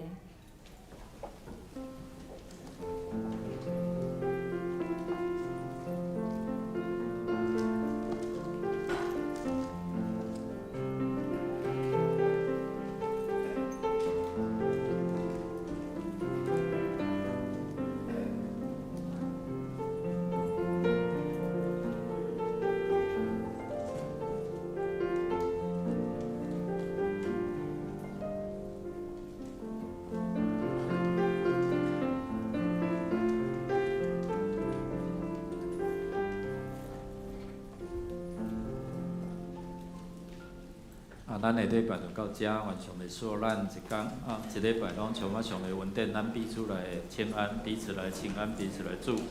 啊，咱下禮拜就到遮，願上帝賜福咱一工啊，一禮拜攏充滿上帝恩典，咱彼此來請安，彼此來請安，彼此來祝福。